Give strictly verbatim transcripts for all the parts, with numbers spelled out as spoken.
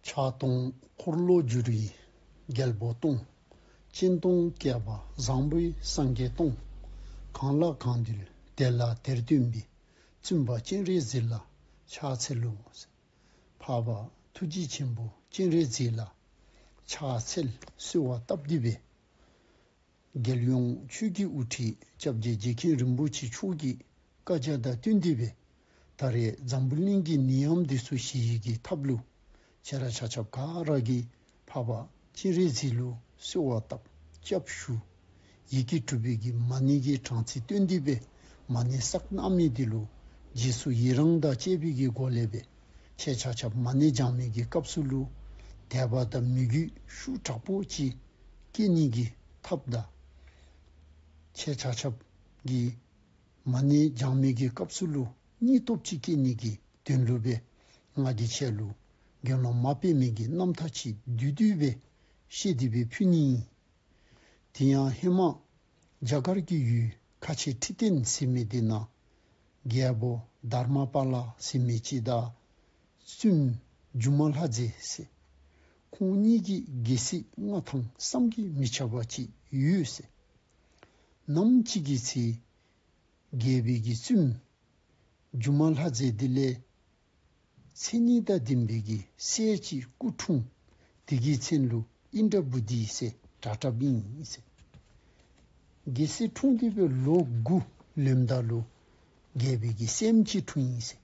ཕྱག་སྟོང་འཁོར་ལོ་བསྒྱུར་བའི་རྒྱལ་པོ་སྟོང་། སྤྱན་སྟོང་བསྐལ་པ་བཟང་པོའི་སངས་རྒྱས་སྟོང་། གང་ལ་གང་འདུལ་དེ་ལ་དེར་སྟོན་པའི། བཙུན་པ་སྤྱན་རས་གཟིགས་ལ་ཕྱག་འཚལ་ལོ། འཕགས་པ་ཐུགས་རྗེ་ཆེན་པོ་སྤྱན་རས་གཟིགས་ལ་ཕྱག་འཚལ་གསོལ་བ་བཏབ་སྟེ་སྦེ། རྒྱལ་ཡོངས་ཆོས་ཀྱི་དབུ་ཁྲིད་སྐྱབས་རྗེ་རྗེ་མཁན་རིན་པོ་ཆེ་མཆོག་གི་བཀའ་རྒྱ་དང་བསྟུན་ཏེ་སྦེ། ད་རེས་འཛམ་བུ་གླིང་གི་ནད་ཡམས་འདི་ཚུ་ཞི་བའི་གི་ཐབས་ལུ་ཁྱེད་ར་ཆ་ཁྱབ་ག་ར་གིས་འཕགས་པ་སྤྱན་རས་གཟིགས་ལུ་གསོལ་བ་བཏབ་སྐྱབས་ཞུ། ཡི་གེ་དྲུག་པའི་གི་མ་ཎི་གི་གྲངས་ཚད་བཏོན་ཏེ་སྦེ་མ་ཎི་བསགས་གནང་མི་འདི་ལུ་རྗེས་སུ་ཡི་རང་དང་བཅས་པའི་གི་སྒོ་ལས་སྦེ་ཁྱེད་ཆ་ཁྱབ་མ་ཎི་བགྱང་མི་གི་སྐབས་སུ་ལུ་དད་པ་དང་མོས་གུས་ཤུགས་དྲག་པོ་ཅིག་སྐྱེ་ནི་གི་ཐབས་དང་། ཁྱེད་ཆ་ཁྱབ་ཀྱིས་མ་ཎི་བགྱང་མི་གི་སྐབས་སུ་ལུ་སྙིང་སྟོབས་ཅིག་སྐྱེ་ནི་གི་དོན་ལུ་སྦེ་ང་གིས་ཁྱེད་ལུ་དགེ་སློང་མ་དཔེ་མེད་ཀྱི་རྣམ་ཐར་ཅིག་བསྡུས་བསྡུས་སྦེ་བཤད་དེ་སྦེ་ཕུལ་ནི་ཨིན། དེ་ཡང་ཧེ་མ་རྒྱ་གར་གྱི་ཡུལ་ཁ་ཆེ་ཁྲི་སྟེང་ཟེར་མི་འདི་ནང་རྒྱལ་པོ་དྷརྨ་པཱ་ལ་ཟེར་མི་ཅིག་དང་བཙུནམོ་སྒྱུ་མ་ལྷ་མཛེས་ཟེར་ཁོང་གཉིས་ཀྱི་རྒྱལ་སྲིད་མངའ་ཐང་བསམ་གྱིས་མི་ཁྱབ་པ་ཅིག་ཡོད་ཟེར། ནམ་ཅིག་གི་ཚེ་རྒྱལ་པོའི་གི་བཙུནམོ་སྒྱུ་མ་ལྷ་མཛེས་འདི་ལས་མཚན་ཉིད་དང་ལྡན་པའི་གི་སྲས་ཅིག་སྐུ་འཁྲུངས། དེ་གི་མཚན་ལུ་ཨིནྡྲ་བྷུ་ཏི་ཟེར་གྲགས་གྲགསཔ་ཨིན་ཟེར། རྒྱལ་སྲིད་འཁྲུངས་ཏེ་སྦེ་ལོ་དགུ་ལོནམ་ད་ལུ་རྒྱལ་པོའི་གི་སྲསམོ་ཅིག་འཁྲུངས་ཡི་ཟེར།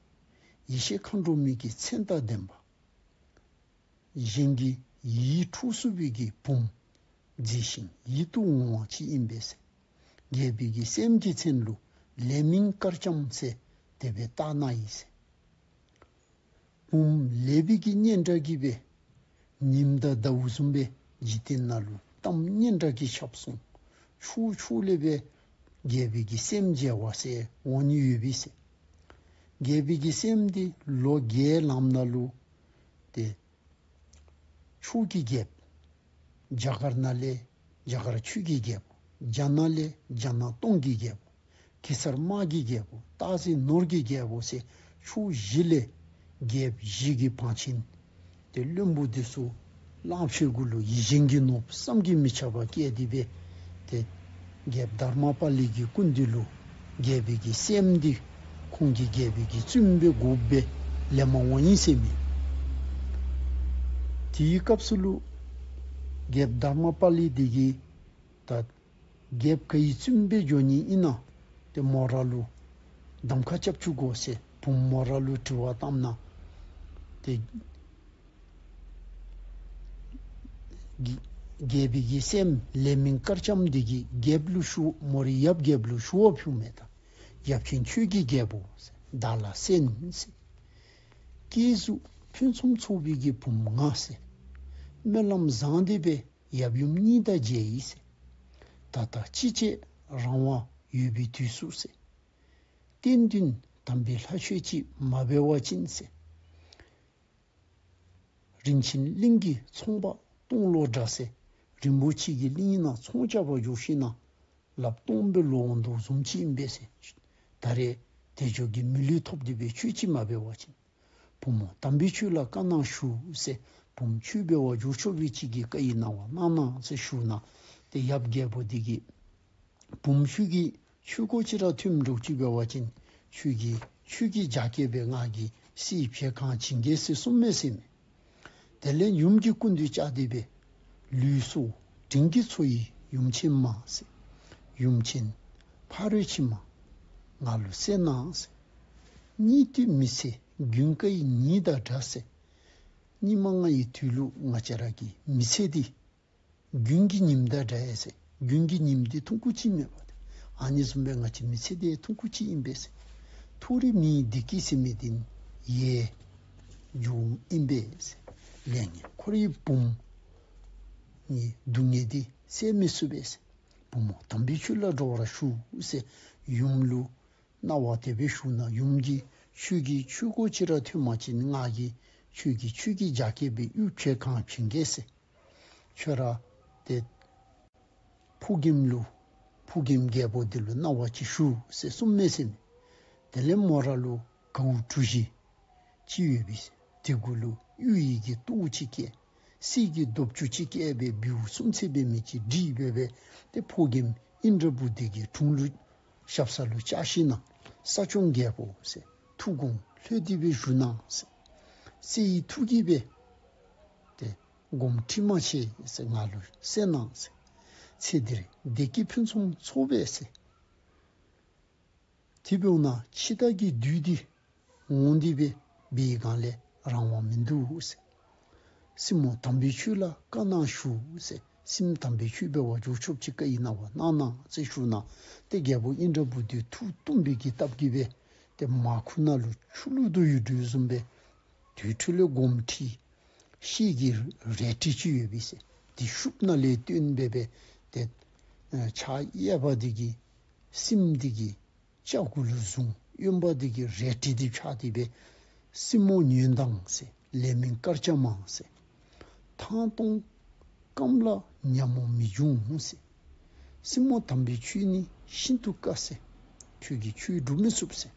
ཡེ་ཤེས་མཁའ་འགྲོ་མའི་གི་མཚན་དང་ལྡན་པ། གཞན་གྱི་ཡིད་འཕྲོག་ཚུགས་པའི་གི་བུམོ་མཛེས་ཤིང་ཡིད་དུ་འོང་བ་ཅིག་ཨིན་པས་ཟེར། རྒྱལ་པོའི་གི་སྲསམོ་གི་མཚན་ལུ་ལས་མིན་དཀར་ལྕམ་ཟེར་དེ་སྦེ་བཏགས་གནང་ཡི་ཟེར། བུམོ་ལེགས་པའི་གི་སྙན་གྲགས་ཀྱིས་སྦེ་ཉིམ་དང་ཟླཝ་བཟུམ་སྦེ་འཇིག་རྟེན་ནང་ལུ་གཏམ་སྙན་གྲགས་ཀྱིས་ཁྱབ་སོང་། ཕྱོགས་ཕྱོགས་ལས་སྦེ་རྒྱལ་པོའི་གི་སྲསམོ་མཇལ་བར་ཟེར་འོང་ནི་ཡོད་པས་ཟེར། རྒྱལ་པོའི་གི་སྲསམོ་འདི་ལོ་བརྒྱད་ལངམ་ད་ལུ་ཏེ་ཕྱོགས་ཀྱི་རྒྱལཔོ་རྒྱ་གར་ནང་ལས་རྒྱ་གར་ཆོས་ཀྱི་རྒྱལ་པོ། རྒྱ་ནག་ལས་རྒྱ་ནག་སྟོང་གི་རྒྱལ་པོ། གེ་སར་དམག་གི་རྒྱལ་པོ། སྟག་གཟིག་ནོར་གྱི་རྒྱལ་པོ་ཟེར་ཕྱོགས་བཞི་ལས་རྒྱལཔོ་བཞི་གི་བང་ཆེན་ཏེ་བློན་པོ་འདི་ཚུ་གླང་ཆེན་གུ་ལུ་ཡིད་བཞིན་གྱི་ནོར་བུ་བསམ་གྱིས་མི་ཁྱབ་པ་བསྐྱལ་ཏེ་སྦེ་ཏེ་རྒྱལཔོ་དྷརྨ་པཱ་ལི་གི་སྐུ་མདུན་ལུ་རྒྱལ་པོའི་གི་སྲསམོ་འདི་ཁོང་གི་རྒྱལ་པོའི་གི་བཙུནམོ་སྦེ་དགོ་པས་ལེན་པར་འོང་ཡི་ཟེར་མས། དེའི་སྐབས་སུ་ལུ་རྒྱལཔོ་དྷརྨ་པཱ་ལི་འདི་གིས་ད་རྒྱལཔོ་ག་གི་བཙུནམོ་སྦེ་འགྱོ་ནི་ཨིན་ན་ཏེ་མོ་ར་ལུ་གདམ་ཁ་རྐྱབ་བཅུག་དགོ་ཟེར་བུམོ་མོ་ར་ལུ་དྲི་བ་བཏངམ་ད་ཏེ་རྒྱལ་པོའི་གི་སྲསམོ་ལས་མིན་དཀར་ལྕམ་འདི་གིས་རྒྱལཔོ་ལུ་ཞུ་མོ་རའི་ཡབ་རྒྱལཔོ་ལུ་ཞུ་བ་ཕུལཝ་མས། ད་ཡབ་ཆེན་ཆོས་ཀྱི་རྒྱལ་པོ་བདག་ལ་གསན་ཟེར། སྐྱེ་གཟུགས་ཕུན་སུམ་ཚོགས་པའི་གི་བུམོ་ང་ཟེར། སྨོན་ལམ་བཟང་སྟེ་སྦེ་ཡབ་ཡུམ་གཉིས་དང་མཇལ་ཡི་ཟེར། ད་ལྟ་ཅི་བྱེད་རང་དབང་ཡོད་པའི་དུས་སུ་ཟེར། གཏན་དུ་དམ་པའི་ལྷ་ཆོས་ཅིག་མ་འབད་བ་ཅིན་ཟེར། རིན་ཆེན་གླིང་གི་ཚོང་པ་སྟོང་ལོ་འདྲ་ཟེར། རིན་པོ་ཆེ་གི་གླིང་ནང་ཚོང་རྐྱབ་པར་འགྱོ་ཞིན་ན་ལགཔ་སྟོང་སྦེ་ལོག་འོང་དོ་བཟུམ་ཅིག་ཨིན་པས་ཟེར། ད་རེས་དལ་འབྱོར་གྱི་མི་ལུས་ཐོབ་སྟེ་སྦེ་ཆོས་ཅིག་མ་འབད་བ་ཅིན། བུམོ་དམ་པའི་ཆོས་ལ་བཀའ་གནང་ཞུ་ཟེར། བུམོ་ཆོས་འབད་བར་འགྱོ་ཆོག་པའི་ཅིག་གི་བཀའ་ཡི་གནང་བ་གནང་གནང་ཟེར་ཞུཝ་ད་ཏེ་ཡབ་རྒྱལ་པོ་འདི་གིས་བུམོ་ཁྱོད་ཀྱིས་ཆོས་སྐོར་ཅིག་ར་ཐོནམ་འདྲཝ་ཅིག་འབད་བ་ཅིན་ཁྱོད་ཀྱིས་ཆོས་ཀྱི་རྒྱགས་སྐལ་སྦེ་ང་གིས་སྲིད་བྱེད་གང་བྱིན་གེ་ཟེར་གསུངམ་མས་ཟེར་མས། དེ་ལས་ཡུམ་གྱི་སྐུ་མདུན་བཅར་ཏེ་སྦེ་ལུས་སྲོག་དྲིན་གྱིས་འཚོ་ཡི་ཡུམ་ཆེན་མ་ཟེར། ཡུམ་ཆེན་ཕ་རོལ་ཕྱིན་མ་ང་ལུ་གསན་གནང་ཟེར། གཉིད་དེ་མི་ཚེ་དགུན་ཁའི་ཉིམ་དང་འདྲ་ཟེར། སྙིགས་མ་ལྔའི་དུས་ལུ་ང་བཅས་ར་གི་མི་ཚེ་འདི་དགུན་གྱི་ཉིམ་དང་འདྲ་ཡི་ཟེར། དགུན་གྱི་ཉིམ་འདི་ཐུང་ཀུ་ཅིག་མེན་པ་ཏེ། ཨ་ནི་བཟུམ་སྦེ་ང་བཅས་མི་ཚེ་འདི་ཐུང་ཀུ་ཅིག་ཨིན་པས་ཟེར། མཐོ་རིས་མིའི་བདེ་སྐྱིད་ཟེར་མི་འདི་ཡལ་འགྱོཝ་ཨིན་པས་ཟེར། ལས་ངན་འཁོར་བའི་བུམོ་ནི་སྡུག་བསྔལ་འདི་སེལ་མི་ཚུགས་པས་ཟེར། བུམོ་དམ་པའི་ཆོས་ལ་འགྲོ་བར་ཞུ་ཟེར་ཡུམ་ལུ་གནང་བ་དེ་སྦེ་ཞུ་ན་ཡུམ་གྱིས་ཁྱོད་ཀྱིས་ཆོས་སྐོར་ཅིག་ར་ཐོན་པ་ཅིན་ང་གིས་ཁྱོད་ཀྱི་ཆོས་ཀྱི་རྒྱགས་སྐལ་སྦེ་ཡུན་ཚད་གང་བྱིན་གེ་ཟེར། ཁྱོད་ར་ཏེ་ཕུག་རྒནམ་ལུ་ཕུག་རྒནམ་རྒྱལ་པོ་འདི་ལུ་གནང་བ་ཅིག་ཞུ་ཟེར་གསུངམ་མས་ཟེར་མས། དེ་ལས་མོ་ར་ལུ་གའུ་གྲུ་བཞི་ཅིག་ཡོད་པས་ཟེར། དེ་གུ་ལུ་ གཡུ་ཡི་གི་ཏོག་ཅིག་བཀལ། གསེར་གྱི་རྡོབ་ཅུ་ཅིག་བཀལ་སྦེ་སྦེའུ་སུམ་ཚེ་སྦེ་མི་ཅིག་བསྒྲིགས་སྦེ་སྦེ་ཏེ་ཕོ་རྒནམ་ཨིནྡྲ་བྷུ་ཏི་གི་དྲུང་ལུ་ཞབས་ས་ལུ་བཅར་ཞིནམ་ན། ས་སྐྱོང་རྒྱལ་པོ་ཟེར། ཐུགས་དགོངས་ལྷོད་དེ་སྦེ་བཞུགས་གནང་ཟེར། རྩེ་ཡི་ཐུགས་ཀྱིས་སྦེ་ཏེ་དགོངསམ་ཁྲེལ་མ་བྱེད་ཟེར། ང་ལུ་གསན་གནང་ཟེར། ཚེ་འདིར་བདེ་སྐྱིད་ཕུན་སུམ་ཚོགས་པའི་ཟེར། དེ་འབདཝ་ད་འཆི་བདག་གི་བདུད་འདི་འོང་སྟེ་སྦེ་འབད་བའི་སྒང་ལས་རང་དབང་མིན་འདུག་ཟེར། སྲིང་མོ་དམ་པའི་ཆོས་ལ་བཀའ་གནང་ཞུ་ཟེར། སྲིངམོ་དམ་པའི་ཆོས་འབད་བར་འགྱོ་ཆོགཔ་ཅིག་བཀའ་ཡི་གནང་བ་གནང་གནང་ཟེར་ཞུཝ་ད་ཏེ་རྒྱལ་པོ་ཨིནྡྲ་བྷུ་ཏི་ཐུགས་བཏུམ་པའི་གི་སྟབས་ཀྱིས་སྦེ་ཏེ་མར་ཁུ་ནང་ལུ་ཆུ་བླུགས་དོ་ཡོད་དོ་བཟུམ་སྦེ་དེ་འཕྲོ་ལས་དགོངསམ་ཁྲེལ། ཤེལ་གྱི་རལ་གྲི་ཅིག་ཡོད་པས་ཟེར། དེ་ཤུབས་ནང་ལས་བཏོན་སྦེ་སྦེ་ཏེ་ཕྱག་གཡས་པ་འདི་གིས་སྲིངམོ་འདི་གི་ལྕགས་གུ་ལུ་བཟུང་། གཡོན་པ་འདི་གིས་རལ་གྲི་འདི་འཕྱར་ཏེ་སྦེ་སྲིངམོ་ཉོན་དང་ཟེར། ལས་མིན་དཀར་ཆ་མང་ཟེར། ཐང་སྟོང་སྐམ་ལ་ཉ་མོ་མི་འབྱུང་ཟེར། སྲིངམོ་དམ་པའི་ཆོས་ནི་ཤིན་ཏུ་དཀའ་ཟེར། ཁྱོད་ཀྱིས་ཆོས་སྒྲུབ་མི་ཚུགས་ཟེར།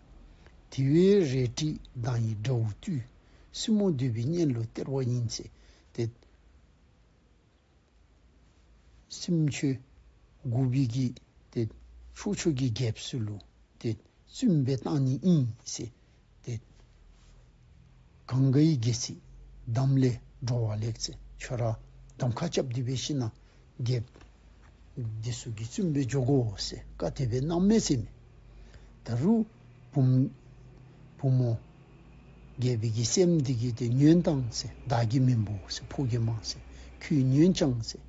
དེ་བས་རལ་གྲི་མདངས་ཡི་དགྲ་བོ་བཏུལ། སྲིངམོ་འདོད་པའི་གཉེན་ལུ་སྟེར་བ་ཡིན་ཟེར། ཏེ་སྲིངམོ་ཁྱོད་འགོ་པའི་གི་ཏེ་ཕྱོགས་ཕྱོགས་ཀྱི་རྒྱལཔོ་ཚུ་ལུ་ཏེ་བཙུནམོ་སྦེ་བཏང་ནི་ཨིན་ཟེར། ཏེ་གངྒཱའི་རྒྱལ་སྲིད་འདམ་ལས་འགྲོ་བ་ལེགས་ཟེར། ཁྱོད་ར་གདམ་ཁ་རྐྱབ་སྟེ་འབད་ཞིནམ་ན་རྒྱལཔོ་འདི་ཚུ་གི་བཙུནམོ་སྦེ་འགྱོ་དགོ་ཟེར་བཀའ་དེ་སྦེ་གནངམ་མས་ཟེར་མས། ད་རུང་བུམོ་བུམོ་རྒྱལ་པོའི་གི་སྲསམོ་འདི་གིས་ཏེ་ཉོན་དང་ཟེར། བདག་གི་མིང་པོ་ཟེར། ཕོ་རྒནམ་ཟེར། ཁྱོད་ཉོན་ཅིག་ཟེར།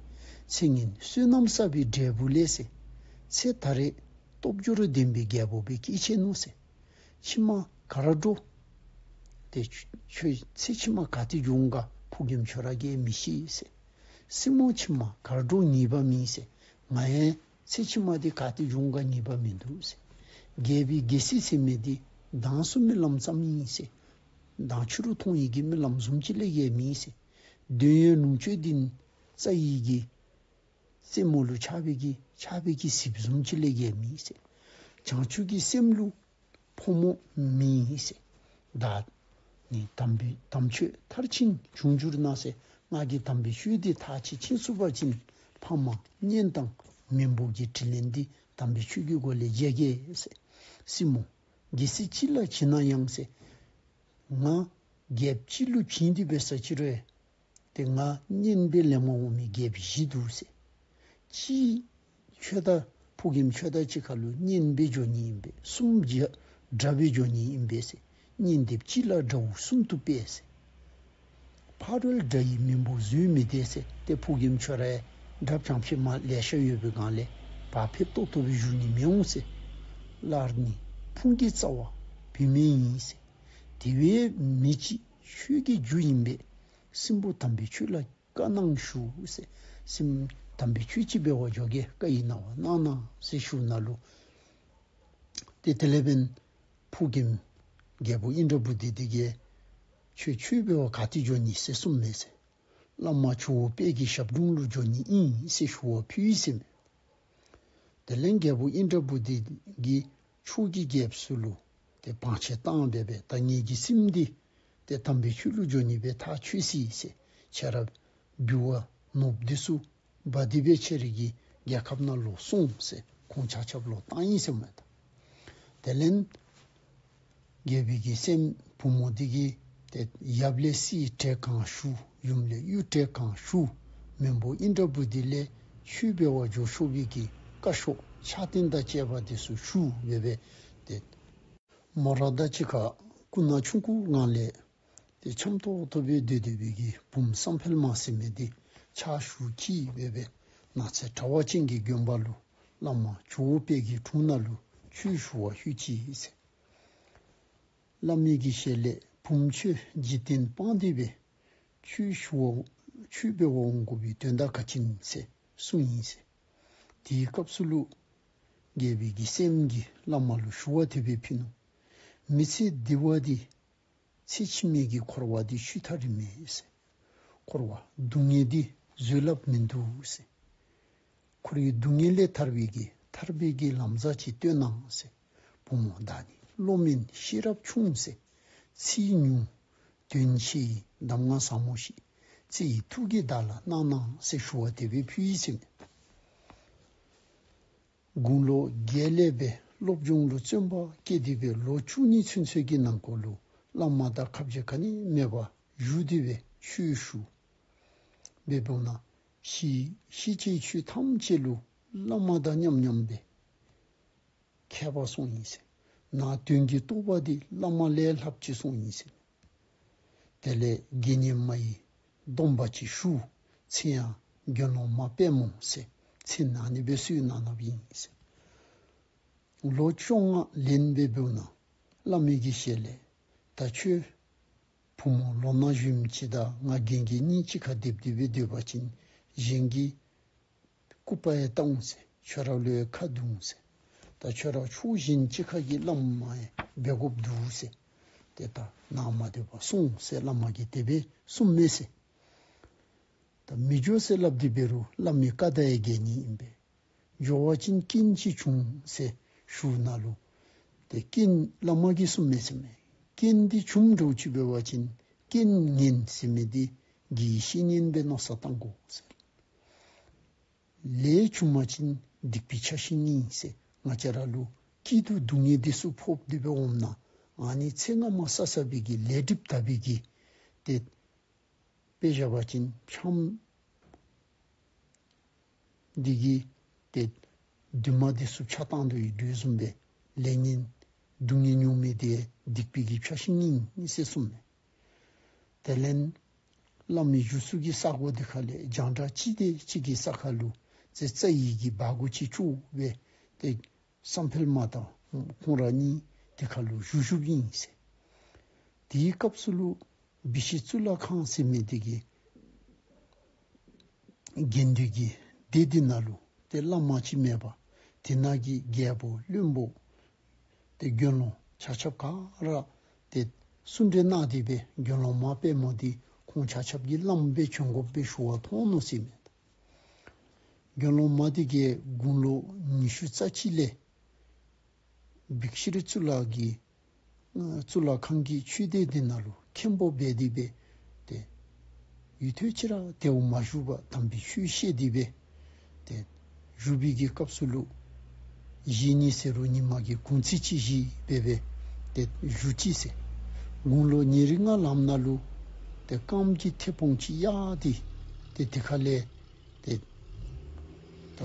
ཚེ་སྔོན་བསོད་ནམས་བསགས་པའི་འབྲས་བུ་ལས་ཟེར། ཚེ་ད་རེས་སྟོབས་འབྱོར་ལྡན་པའི་རྒྱལ་པོ་སྦེ་སྐྱེས་ཆི་ནུག་ཟེར། ཕྱི་མ་ག་ར་འགྲོ། ཏེ་ཁྱོད་ཚེ་ཕྱི་མ་ག་ཏེ་འབྱུང་ག་ཕོ་རྒནམ་ཁྱོད་ར་གིས་མི་ཤེས་ཟེར། སྲིངམོ་ཕྱི་མ་ག་ར་འགྲོ་ངེས་པ་མེད་ཟེར། ང་ཡང་ཚེ་ཕྱི་མ་འདི་ག་ཏེ་འབྱུང་ག་ངེས་པ་མིན་འདུག་ཟེར། རྒྱལ་པོའི་རྒྱལ་སྲིད་ཟེར་མི་འདི་མདངས་སུ་རྨི་ལམ་ཙམ་ཨིན་ཟེར། མདངས་ཕྱི་རུ་མཐོང་ནི་གི་རྨི་ལམ་བཟུམ་ཅིག་ལས་བརྒལ་མེད་ཟེར། འདོད་ཡོན་ལོངས་སྤྱོད་འདི་རྩྭ་ཡི་གི་རྩེ་མོ་ལུ་ཆགས་པའི་གི་ཆགས་པའི་གི་ཟིལཔ་བཟུམ་ཅིག་ལས་བརྒལ་མེད་ཟེར། བྱང་ཆུབ་ཀྱི་སེམས་ལུ་ཕོ་མོ་མེད་ཟེར། བདག་ནི་དམ་པའི་དམ་ཆོས་མཐར་ཕྱིན་བྱུང་གྱུར་ན་ཟེར། ང་གིས་དམ་པའི་ཆོས་འདི་མཐར་ཕྱིན་ཕྱིན་ཚུགས་པ་ཅིན་ཕ་མ་གཉེན་དང་མིང་པོ་གི་དྲིན་ལན་འདི་དམ་པའི་ཆོས་ཀྱི་སྒོ་ལས་འཇལ་གེ་ཟེར། སྲིངམོ་རྒྱལ་སྲིད་ཅིག་ལ་བྱིན་ན་ཡང་ཟེར། ང་རྒྱལཔོ་གཅིག་ལུ་བྱིན་ཏེ་འབད་ས་ཅིག་རུང་ཏེ་ང་གཉེན་སྦེ་ལེན་པར་འོང་མི་རྒྱལཔོ་བཞི་འདུག་ཟེར། གཅིག་ཁྱོད་དང་ཕོ་རྒནམ་ཁྱོད་དང་གཅིག་ཁར་ལུ་གཉེན་སྦེ་འགྱོ་ནི་ཨིན་པས། གསུམ་རྒྱ་དགྲ་སྦེ་འགྱོ་ནི་ཨིན་པས་ཟེར། གཉེན་སྡེབ་གཅིག་ལ་དགྲ་བོ་གསུམ་འདུག་པས་ཟེར། ཕ་རོལ་དགྲ་ཡི་མིང་པོ་བཟོད་མི་བདེ་ཟེར། ཏེ་ཕོ་རྒནམ་ཁྱོད་ར་དགྲ་བྱང་ཕྱི་མ་ལེ་ཤ་ཡོད་པའི་སྒང་ལས་བག་ཕེབས་ཏོག་ཏོ་སྦེ་བཞུགས་ནི་མི་འོང་ཟེར། སླར་ནི་ཕུང་གི་རྩ་བ་བུད་མེད་ཡིན་ཟེར། དེ་བས་མི་གཅིག་ཆོས་ཀྱི་རྒྱུ་ཡིན་པས། སྲིངམོ་དམ་པའི་ཆོས་ལ་བཀའ་གནང་ཞུ་ཟེར། སྲིངམོ་དམ་པའི་ཆོས་ཅིག་འབད་བར་འགྱོ་གེ། བཀའ་ཡི་གནང་བ་གནང་གནང་ཟེར་ཞུཝ་ད་ལུ་ཏེ་དེ་ལས་འབདན་ཕོ་རྒནམ་རྒྱལ་པོ་ཨིནྡྲ་བྷུ་ཏི་འདི་གིས་ཁྱོད་ཆོས་འབད་བར་ག་ཏེ་འགྱོ་ནི་ཟེར་གསུངམ་མས་ཟེར། བླ་མ་ཇོ་བོ་དཔལ་གྱི་ཞབས་དྲུང་ལུ་འགྱོ་ནི་ཨིན་ཟེར་ཞུ་བ་ཕུལ་ཡི་ཟེར་མས། དེ་ལས་རྒྱལ་པོ་ཨིནྡྲ་བྷུ་ཏི་གིས་ཕྱོགས་ཀྱི་རྒྱལཔོ་ཚུ་ལུ་ཏེ་བང་ཆེན་བཏང་སྦེ་སྦེ་ད་ངེ་གི་སྲིངམོ་འདི་ཏེ་དམ་པའི་ཆོས་ལུ་འགྱོ་ནི་སྦེ་ཐག་ཆོད་ཅི་ཟེར། ཁྱེད་ར་འབུལ་བ་ནོར་བུ་འདི་ཚུ་འབག་སྟེ་སྦེ་ཁྱེད་རའི་གི་རྒྱལ་ཁབ་ནང་ལོག་སོང་ཟེར་ཁོང་ཆ་ཁྱབ་ལོག་བཏང་ཡི་ཟེར་མས་ད། དེ་ལས་རྒྱལ་པོའི་གི་སྲསམོ་བུམོ་འདི་གིས་ཏེ་ཡབ་ལས་སྲིད་གྲལ་གང་ཞུ། ཡུམ་ལས་གཡུ་གྲལ་གང་ཞུ། མིང་པོ་ཨིནྡྲ་བྷུ་ཏི་ལས་ཆོས་འབད་བར་འགྱོ་ཆོག་པའི་གི་བཀའ་ཤོག་ཕྱག་རྟེན་དང་བཅས་པ་འདི་ཚུ་ཞུ་སྦེ་སྦེ་ཏེ་མོ་ར་དང་གཅིག་ཁར་སྐུ་ན་ཆུང་ཀུའི་སྒང་ལས་ཏེ་འཆམ་ཏོག་ཏོ་སྦེ་སྡོད་སྡོད་པའི་གི་བུམོ་བསམ་འཕེལ་མ་ཟེར་མི་འདི་ཕྱག་ཞུ་གི་སྦེ་སྦེ་ནགས་ཚལ་དྲ་བ་ཅན་གྱི་དགོན་པ་ལུ་བླ་མ་ཇོ་བོ་དཔལ་གྱི་དྲུང་ནང་ལུ་ཆོས་ཞུ་བར་ལྷོད་ཅི་ཟེར། བླ་མའི་གི་ཞལ་ལས་བུམོ་ཁྱོད་འཇིག་རྟེན་སྤངས་ཏེ་སྦེ་ཆོས་ཞུ་བར་ཆོས་འབད་བར་འོང་དགོ་པའི་དོན་དག་ག་ཅི་ཨིན་ཟེར་གསུངས་ཡི་ཟེར། དེའི་སྐབས་སུ་ལུ་རྒྱལ་པོའི་གི་སྲསམོ་གིས་བླ་མ་ལུ་ཞུ་བ་དེ་སྦེ་ཕུལ་ནུག། མི་ཚེ་འདི་བ་འདི་ཚེ་ཕྱི་མའི་གི་འཁོར་བ་འདི་ཤུལ་ཐག་རིང་མས་ཟེར། འཁོར་བ་སྡུག་བསྔལ་འདི་བཟོད་སླབ་མིན་འདུག་ཟེར། འཁོར་བའི་སྡུག་བསྔལ་ལས་ཐར་བའི་གི་ཐར་པའི་གི་ལམ་བཟང་ཅིག་སྟོན་གནང་ཟེར། བུམོ་བདག་ནི་བློ་དམན་ཤེས་རབ་ཆུང་ཟེར། ཚིག་ཉུང་དོན་ཆེ་ཡི་ གདམས་ངག་ཟབ་མོ་ཞིག་རྩེ་ཡི་ཐུགས་ཀྱིས་བདག་ལ་གནང་གནང་ཟེར་ཞུ་བ་དེ་སྦེ་ཕུལ་ཡི་ཟེར་མས། དགུང་ལོ་བརྒྱད་ལས་སྦེ་སློབ་སྦྱོང་ལུ་བརྩོན་པ་བསྐྱེད་དེ་སྦེ་ལོ་བཅུ་གཉིས་ཚུན་ཚོད་ཀྱི་ནང་འཁོད་ལུ་བླ་མ་དང་ཁབ་རྗེ་ག་ནི་མེད་པར་བཞུགས་ཏེ་སྦེ་ཆོས་ཞུ། འབདཝ་ད་ཤི་ཤི་ཅིག་ཆོས་ཐམས་ཅད་ལུ་བླ་མ་དང་མཉམ་མཉམ་སྦེ་མཁས་པ་སོང་ཡི་ཟེར། ནང་དོན་གྱི་རྟོགས་པ་འདི་བླ་མ་ལས་ལྷགཔ་ཅིག་སོང་ཡི་ཟེར། དེ་ལས་དགེ་བསྙེན་མ་ཡི་སྡོམ་པ་ཅིག་ཞུ། མཚན་ཡང་དགེ་སློང་མ་དཔལ་མོ་ཟེར་མཚན་ཨ་ནི་སྦེ་གསོལ་གནང་གནངམ་ཨིན་ཟེར། ལོ་བཅོ་ལྔ་ལོན་སྦེ་འབདཝ་ད་བླ་མའི་གི་ཞལ་ལས་ད་ཁྱོད་བུམོ་ལོ་ན་གཞོནམ་ཅིག་དང་ང་རྒན་གྱི་གཉིས་གཅིག་ཁར་སྡེབ་སྡེབ་སྦེ་སྡོད་པ་ཅིན་གཞན་གྱིས་སྐུར་པ་ཡང་བཏང་འོང་ཟེར། ཁྱོད་ར་ལུ་ཡང་ཁག་འདུག་ཟེར། ད་ཁྱོད་ར་ཕྱོགས་གཞན་ཅིག་ཁར་གྱི་བླམ་ཡང་འབད་དགོཔ་འདུག་ཟེར། ཏེ་ད་ནཱ་མ་སྡོད་པར་སོང་ཟེར་བླ་མ་གིས་དེ་སྦེ་གསུངམ་མས་ཟེར། ད་མི་འགྱོ་ཟེར་སླབ་སྟེ་འབད་རུང་བླ་མའི་བཀའ་དང་ཡང་འགལ་ནི་ཨིན་པས། འགྱོ་བ་ཅིན་རྐྱེན་ཅིག་འབྱུང་ཟེར་ཞུཝ་ད་ལུ་ཏེ་རྐྱེན་བླ་མ་གིས་གསུངམ་མས་ཟེར་མས། རྐྱེན་འདི་འབྱུངམ་འདྲཝ་ཅིག་འབད་བ་ཅིན་རྐྱེན་ངན་ཟེར་མི་འདི་དགེ་བཤེས་གཉེན་སྦེ་མནོ་བསམ་བཏང་དགོ་ཟེར། ལས་བྱུང་པ་ཅིན་སྡིག་པའི་ཆ་ཤས་ཨིན་ཟེར། ང་བཅས་ར་ལུ་སྐྱིད་སྡུག་སྡུག་བསྔལ་འདི་ཚུ་ཕོག་སྟེ་སྦེ་འོངམ་ད་ཨ་ནི་ཚེ་སྔ་མ་བསགས་བསགས་པའི་གི་ལས་སྒྲིབ་དག་པའི་གི་ཏེ་དཔེ་བཞག་པ་ཅིན་ཕྱགམ་འདི་གིས་ཏེ་རྡུལ་མ་འདི་ཚུ་ཕྱག་བཏང་དོ་ཡོདཔ་བཟུམ་སྦེ་ལས་ངན་སྡུག་བསྔལ་མྱོང་མི་འདི་སྡིག་པའི་གི་ཆ་ཤས་ཨིན་ཟེར་གསུངམ་མས། དེ་ལས་བླ་མའི་བཞུགས་ས་གི་ས་གོ་འདི་ཁ་ལས་རྒྱང་གྲགས་ཅི་དེ་ཅིག་གི་ས་ཁར་ལུ་ཏེ་རྩྭ་ཡི་གི་སྦྲ་གུ་ཅིག་བཙུགས་སྦེ་ཏེ་བསམ་འཕེལ་མ་དང་ཁོང་ར་གཉིས་དེ་ཁར་ལུ་བཞུགས་བཞུགསཔ་ཨིན་ཟེར། དེའི་སྐབས་སུ་ལུ་བི་ཤི་གཙུག་ལག་ཁང་ཟེར་མི་འདི་གི་དགེ་འདུན་གྱི་སྡེ་འདི་ནང་ལུ་ཏེ་བླ་མ་ཅིག་མེད་པར་དེ་ནང་གི་རྒྱལ་པོ་བློན་པོ་ཏེ་དགེ་སློང་ཆ་ཁྱབ་ག་ར་ཏེ་གསུང་གྲོས་གནང་སྟེ་སྦེ་དགེ་སློང་མ་དཔལ་མོ་འདི་ཁོང་ཆ་ཁྱབ་ཀྱི་བླམ་སྦེ་བྱོན་དགོཔ་སྦེ་ཞུ་བ་ཐོན་ནུག་ཟེར་མས། དགེ་སློང་མ་འདི་གིས་དགུང་ལོ་ཉི་ཤུ་རྩ་གཅིག་ལས་བི་ཤི་གཙུག་ལག་གི་གཙུག་ལག་ཁང་གི་ཆོས་སྡེ་འདི་ནང་ལུ་མཁན་པོ་འབད་དེ་སྦེ་ཏེ་ཡུན་ཐུང་ཅིག་ར་དེ་བ་མ་བཞུགས་པར་དམ་པའི་ཆོས་བཤད་དེ་སྦེ་ཏེ་བཞུགས་པའི་གི་སྐབས་སུ་ལུ་གཞེས་ནིང་ཟེར་རུང་ཉིན་མ་གི་གུང་ཚིགས་ཅིག་བཞེས་སྦེ་སྦེ་ཏེ་བཞུགས་ཅི་ཟེར། དགུང་ལོ་ཉེར་ལྔ་ལངམ་ད་ལུ་ཏེ་རྐངམ་གི་མཐེ་བོང་ཅིག་གཡའ་སྟེ་ཏེ་དེ་ཁ་ལས་ཏེ་ད་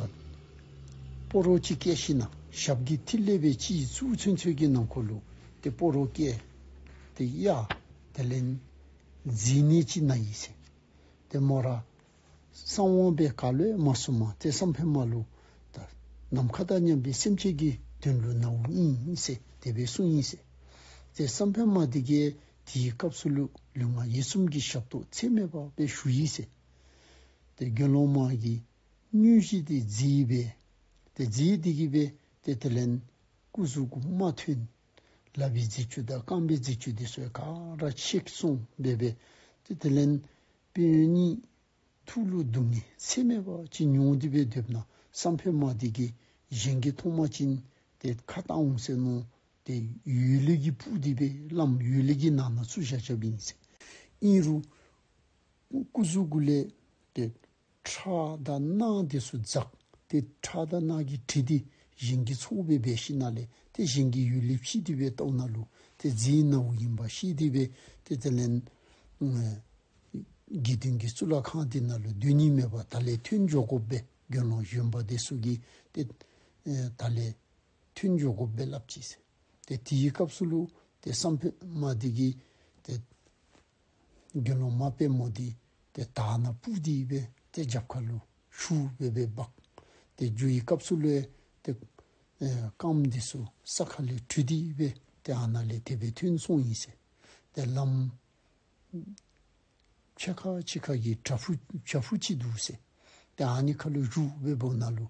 སྤོ་རོ་ཅིག་བཀལ་ཞིནམ་ཞབས་ཀྱི་མཐིལ་ལས་སྦེ་སྤྱི་གཙུག་ཚུན་ཚོད་ཀྱི་ནང་འཁོད་ལུ་ཏེ་སྤོ་རོ་བཀལ་ཏེ་གཡའ། དེ་ལས་མཛེ་ནད་ཅིག་ན་ཡི་ཟེར། ཏེ་མོ་ར་གསང་བ་སྦེ་ག་ལུ་ཡང་མ་གསུང་མས། ཏེ་བསམ་འཕེལ་མ་ལུ་ད་ནམ་མཁའ་དང་མཉམ་པའི་སེམས་ཅན་གྱི་དོན་ལུ་ནཝ་ཨིན་ཟེར་དེ་སྦེ་གསུངས་ཡི་ཟེར། ཏེ་བསམ་འཕེལ་མ་འདི་གིས་དེའི་སྐབས་སུ་ལུ་ལུས་ངག་ཡིད་གསུམ་གྱི་ཞབས་ཏོག་ཚད་མེད་པ་སྦེ་ཞུ་ཡི་ཟེར། ཏེ་དགེ་སློང་མ་གི་སྙུང་གཞི་འདི་མཛེ་སྦེ་ཏེ་མཛེ་འདི་གིས་སྦེ་ཏེ་དེ་ལས་སྐུ་གཟུགས་གུ་རྨ་ཐོན། ལག་པའི་མཛེས་སྤྱོད་དང་རྐང་པའི་མཛེས་སྤྱོད་འདི་ཚུ་ག་ར་ཆད་སོང་སྦེ་སྦེ་ཏེ་དེ་ལས་དཔོན་གཡོག་གཉིས་ཐུགས་ལུ་སྡུག་བསྔལ་ཚད་མེད་པ་ཅིག་མྱོང་སྟེ་སྦེ་སྡོདཔ་ད་བསམ་འཕེལ་མ་འདི་གིས་གཞན་གྱིས་མཐོང་པ་ཅིན་ཏེ་ཁ་བཏང་འོང་ཟེར་མནོ་སྟེ་ཡོ་ལེ་གིས་སྤུར་ཏེ་སྦེ་བླམ་ཡོ་ལེ་གི་ནང་ན་བཙུགས་བཞག་བཞགཔ་ཨིན་ཟེར། ཨིན་རུང་སྐུ་གཟུགས་གུ་ལས་ཏེ་ཁྲག་དང་རྣག་འདི་ཚུ་འཛག། ཏེ་ཁྲག་དང་རྣག་གི་དྲི་འདི་གཞན་གྱིས་ཚོར་སྦེ་འབད་ཞིནམ་ལས་ཏེ་གཞན་གྱིས་ཡོ་ལེ་ཕྱེ་སྟེ་སྦེ་བལྟཝ་ད་ལུ་ཏེ་མཛེ་ནཝ་ཨིནམ་ཤེས་ཏེ་སྦེ་ཏེ་དེ་ལས་ཨེ་དགེ་འདུན་གྱི་གཙུག་ལག་ཁང་འདི་ནང་ལུ་སྡོད་ནི་མེད་པར་ད་ལས་ཐོན་འགྱོ་དགོ་པས། དགེ་སློང་གཞོན་པ་འདི་ཚུ་གིས་ཏེ་ཨེ་ད་ལས་ཐོན་འགྱོ་དགོ་པས་སླབ་ཅི་ཟེར། ཏེ་དེའི་སྐབས་སུ་ལུ་ཏེ་བསམ་འཕེལ་མ་འདི་གིས་ཏེ་དགེ་སློང་མ་དཔལ་མོ་འདི་ཏེ་དར་ནག་སྤུར་ཏེ་སྦེ་ཏེ་རྒྱབ་ཁ་ལུ་ཤུགས་སྦེ་སྦེ་འབག། ཏེ་འགྱོ་བའི་སྐབས་སུ་ལུ་ཏེ་ཨེ་རྐངམ་འདི་ཚུ་ས་ཁ་ལས་དྲུད་དེ་སྦེ་ཏེ་ཨ་ནཱ་ལས་དེ་སྦེ་ཐོན་སོང་ཡི་ཟེར། ཏེ་ལམ་ཕྱེད་ཀ་ཕྱེད་ཀ་གི་བྲག་ཕུག་བྲག་ཕུག་ཅིག་འདུག་ཟེར། ཏེ་ཨ་ནི་ཁ་ལུ་བཞུགས་སྦེ་འབདཝ་ད་ལུ་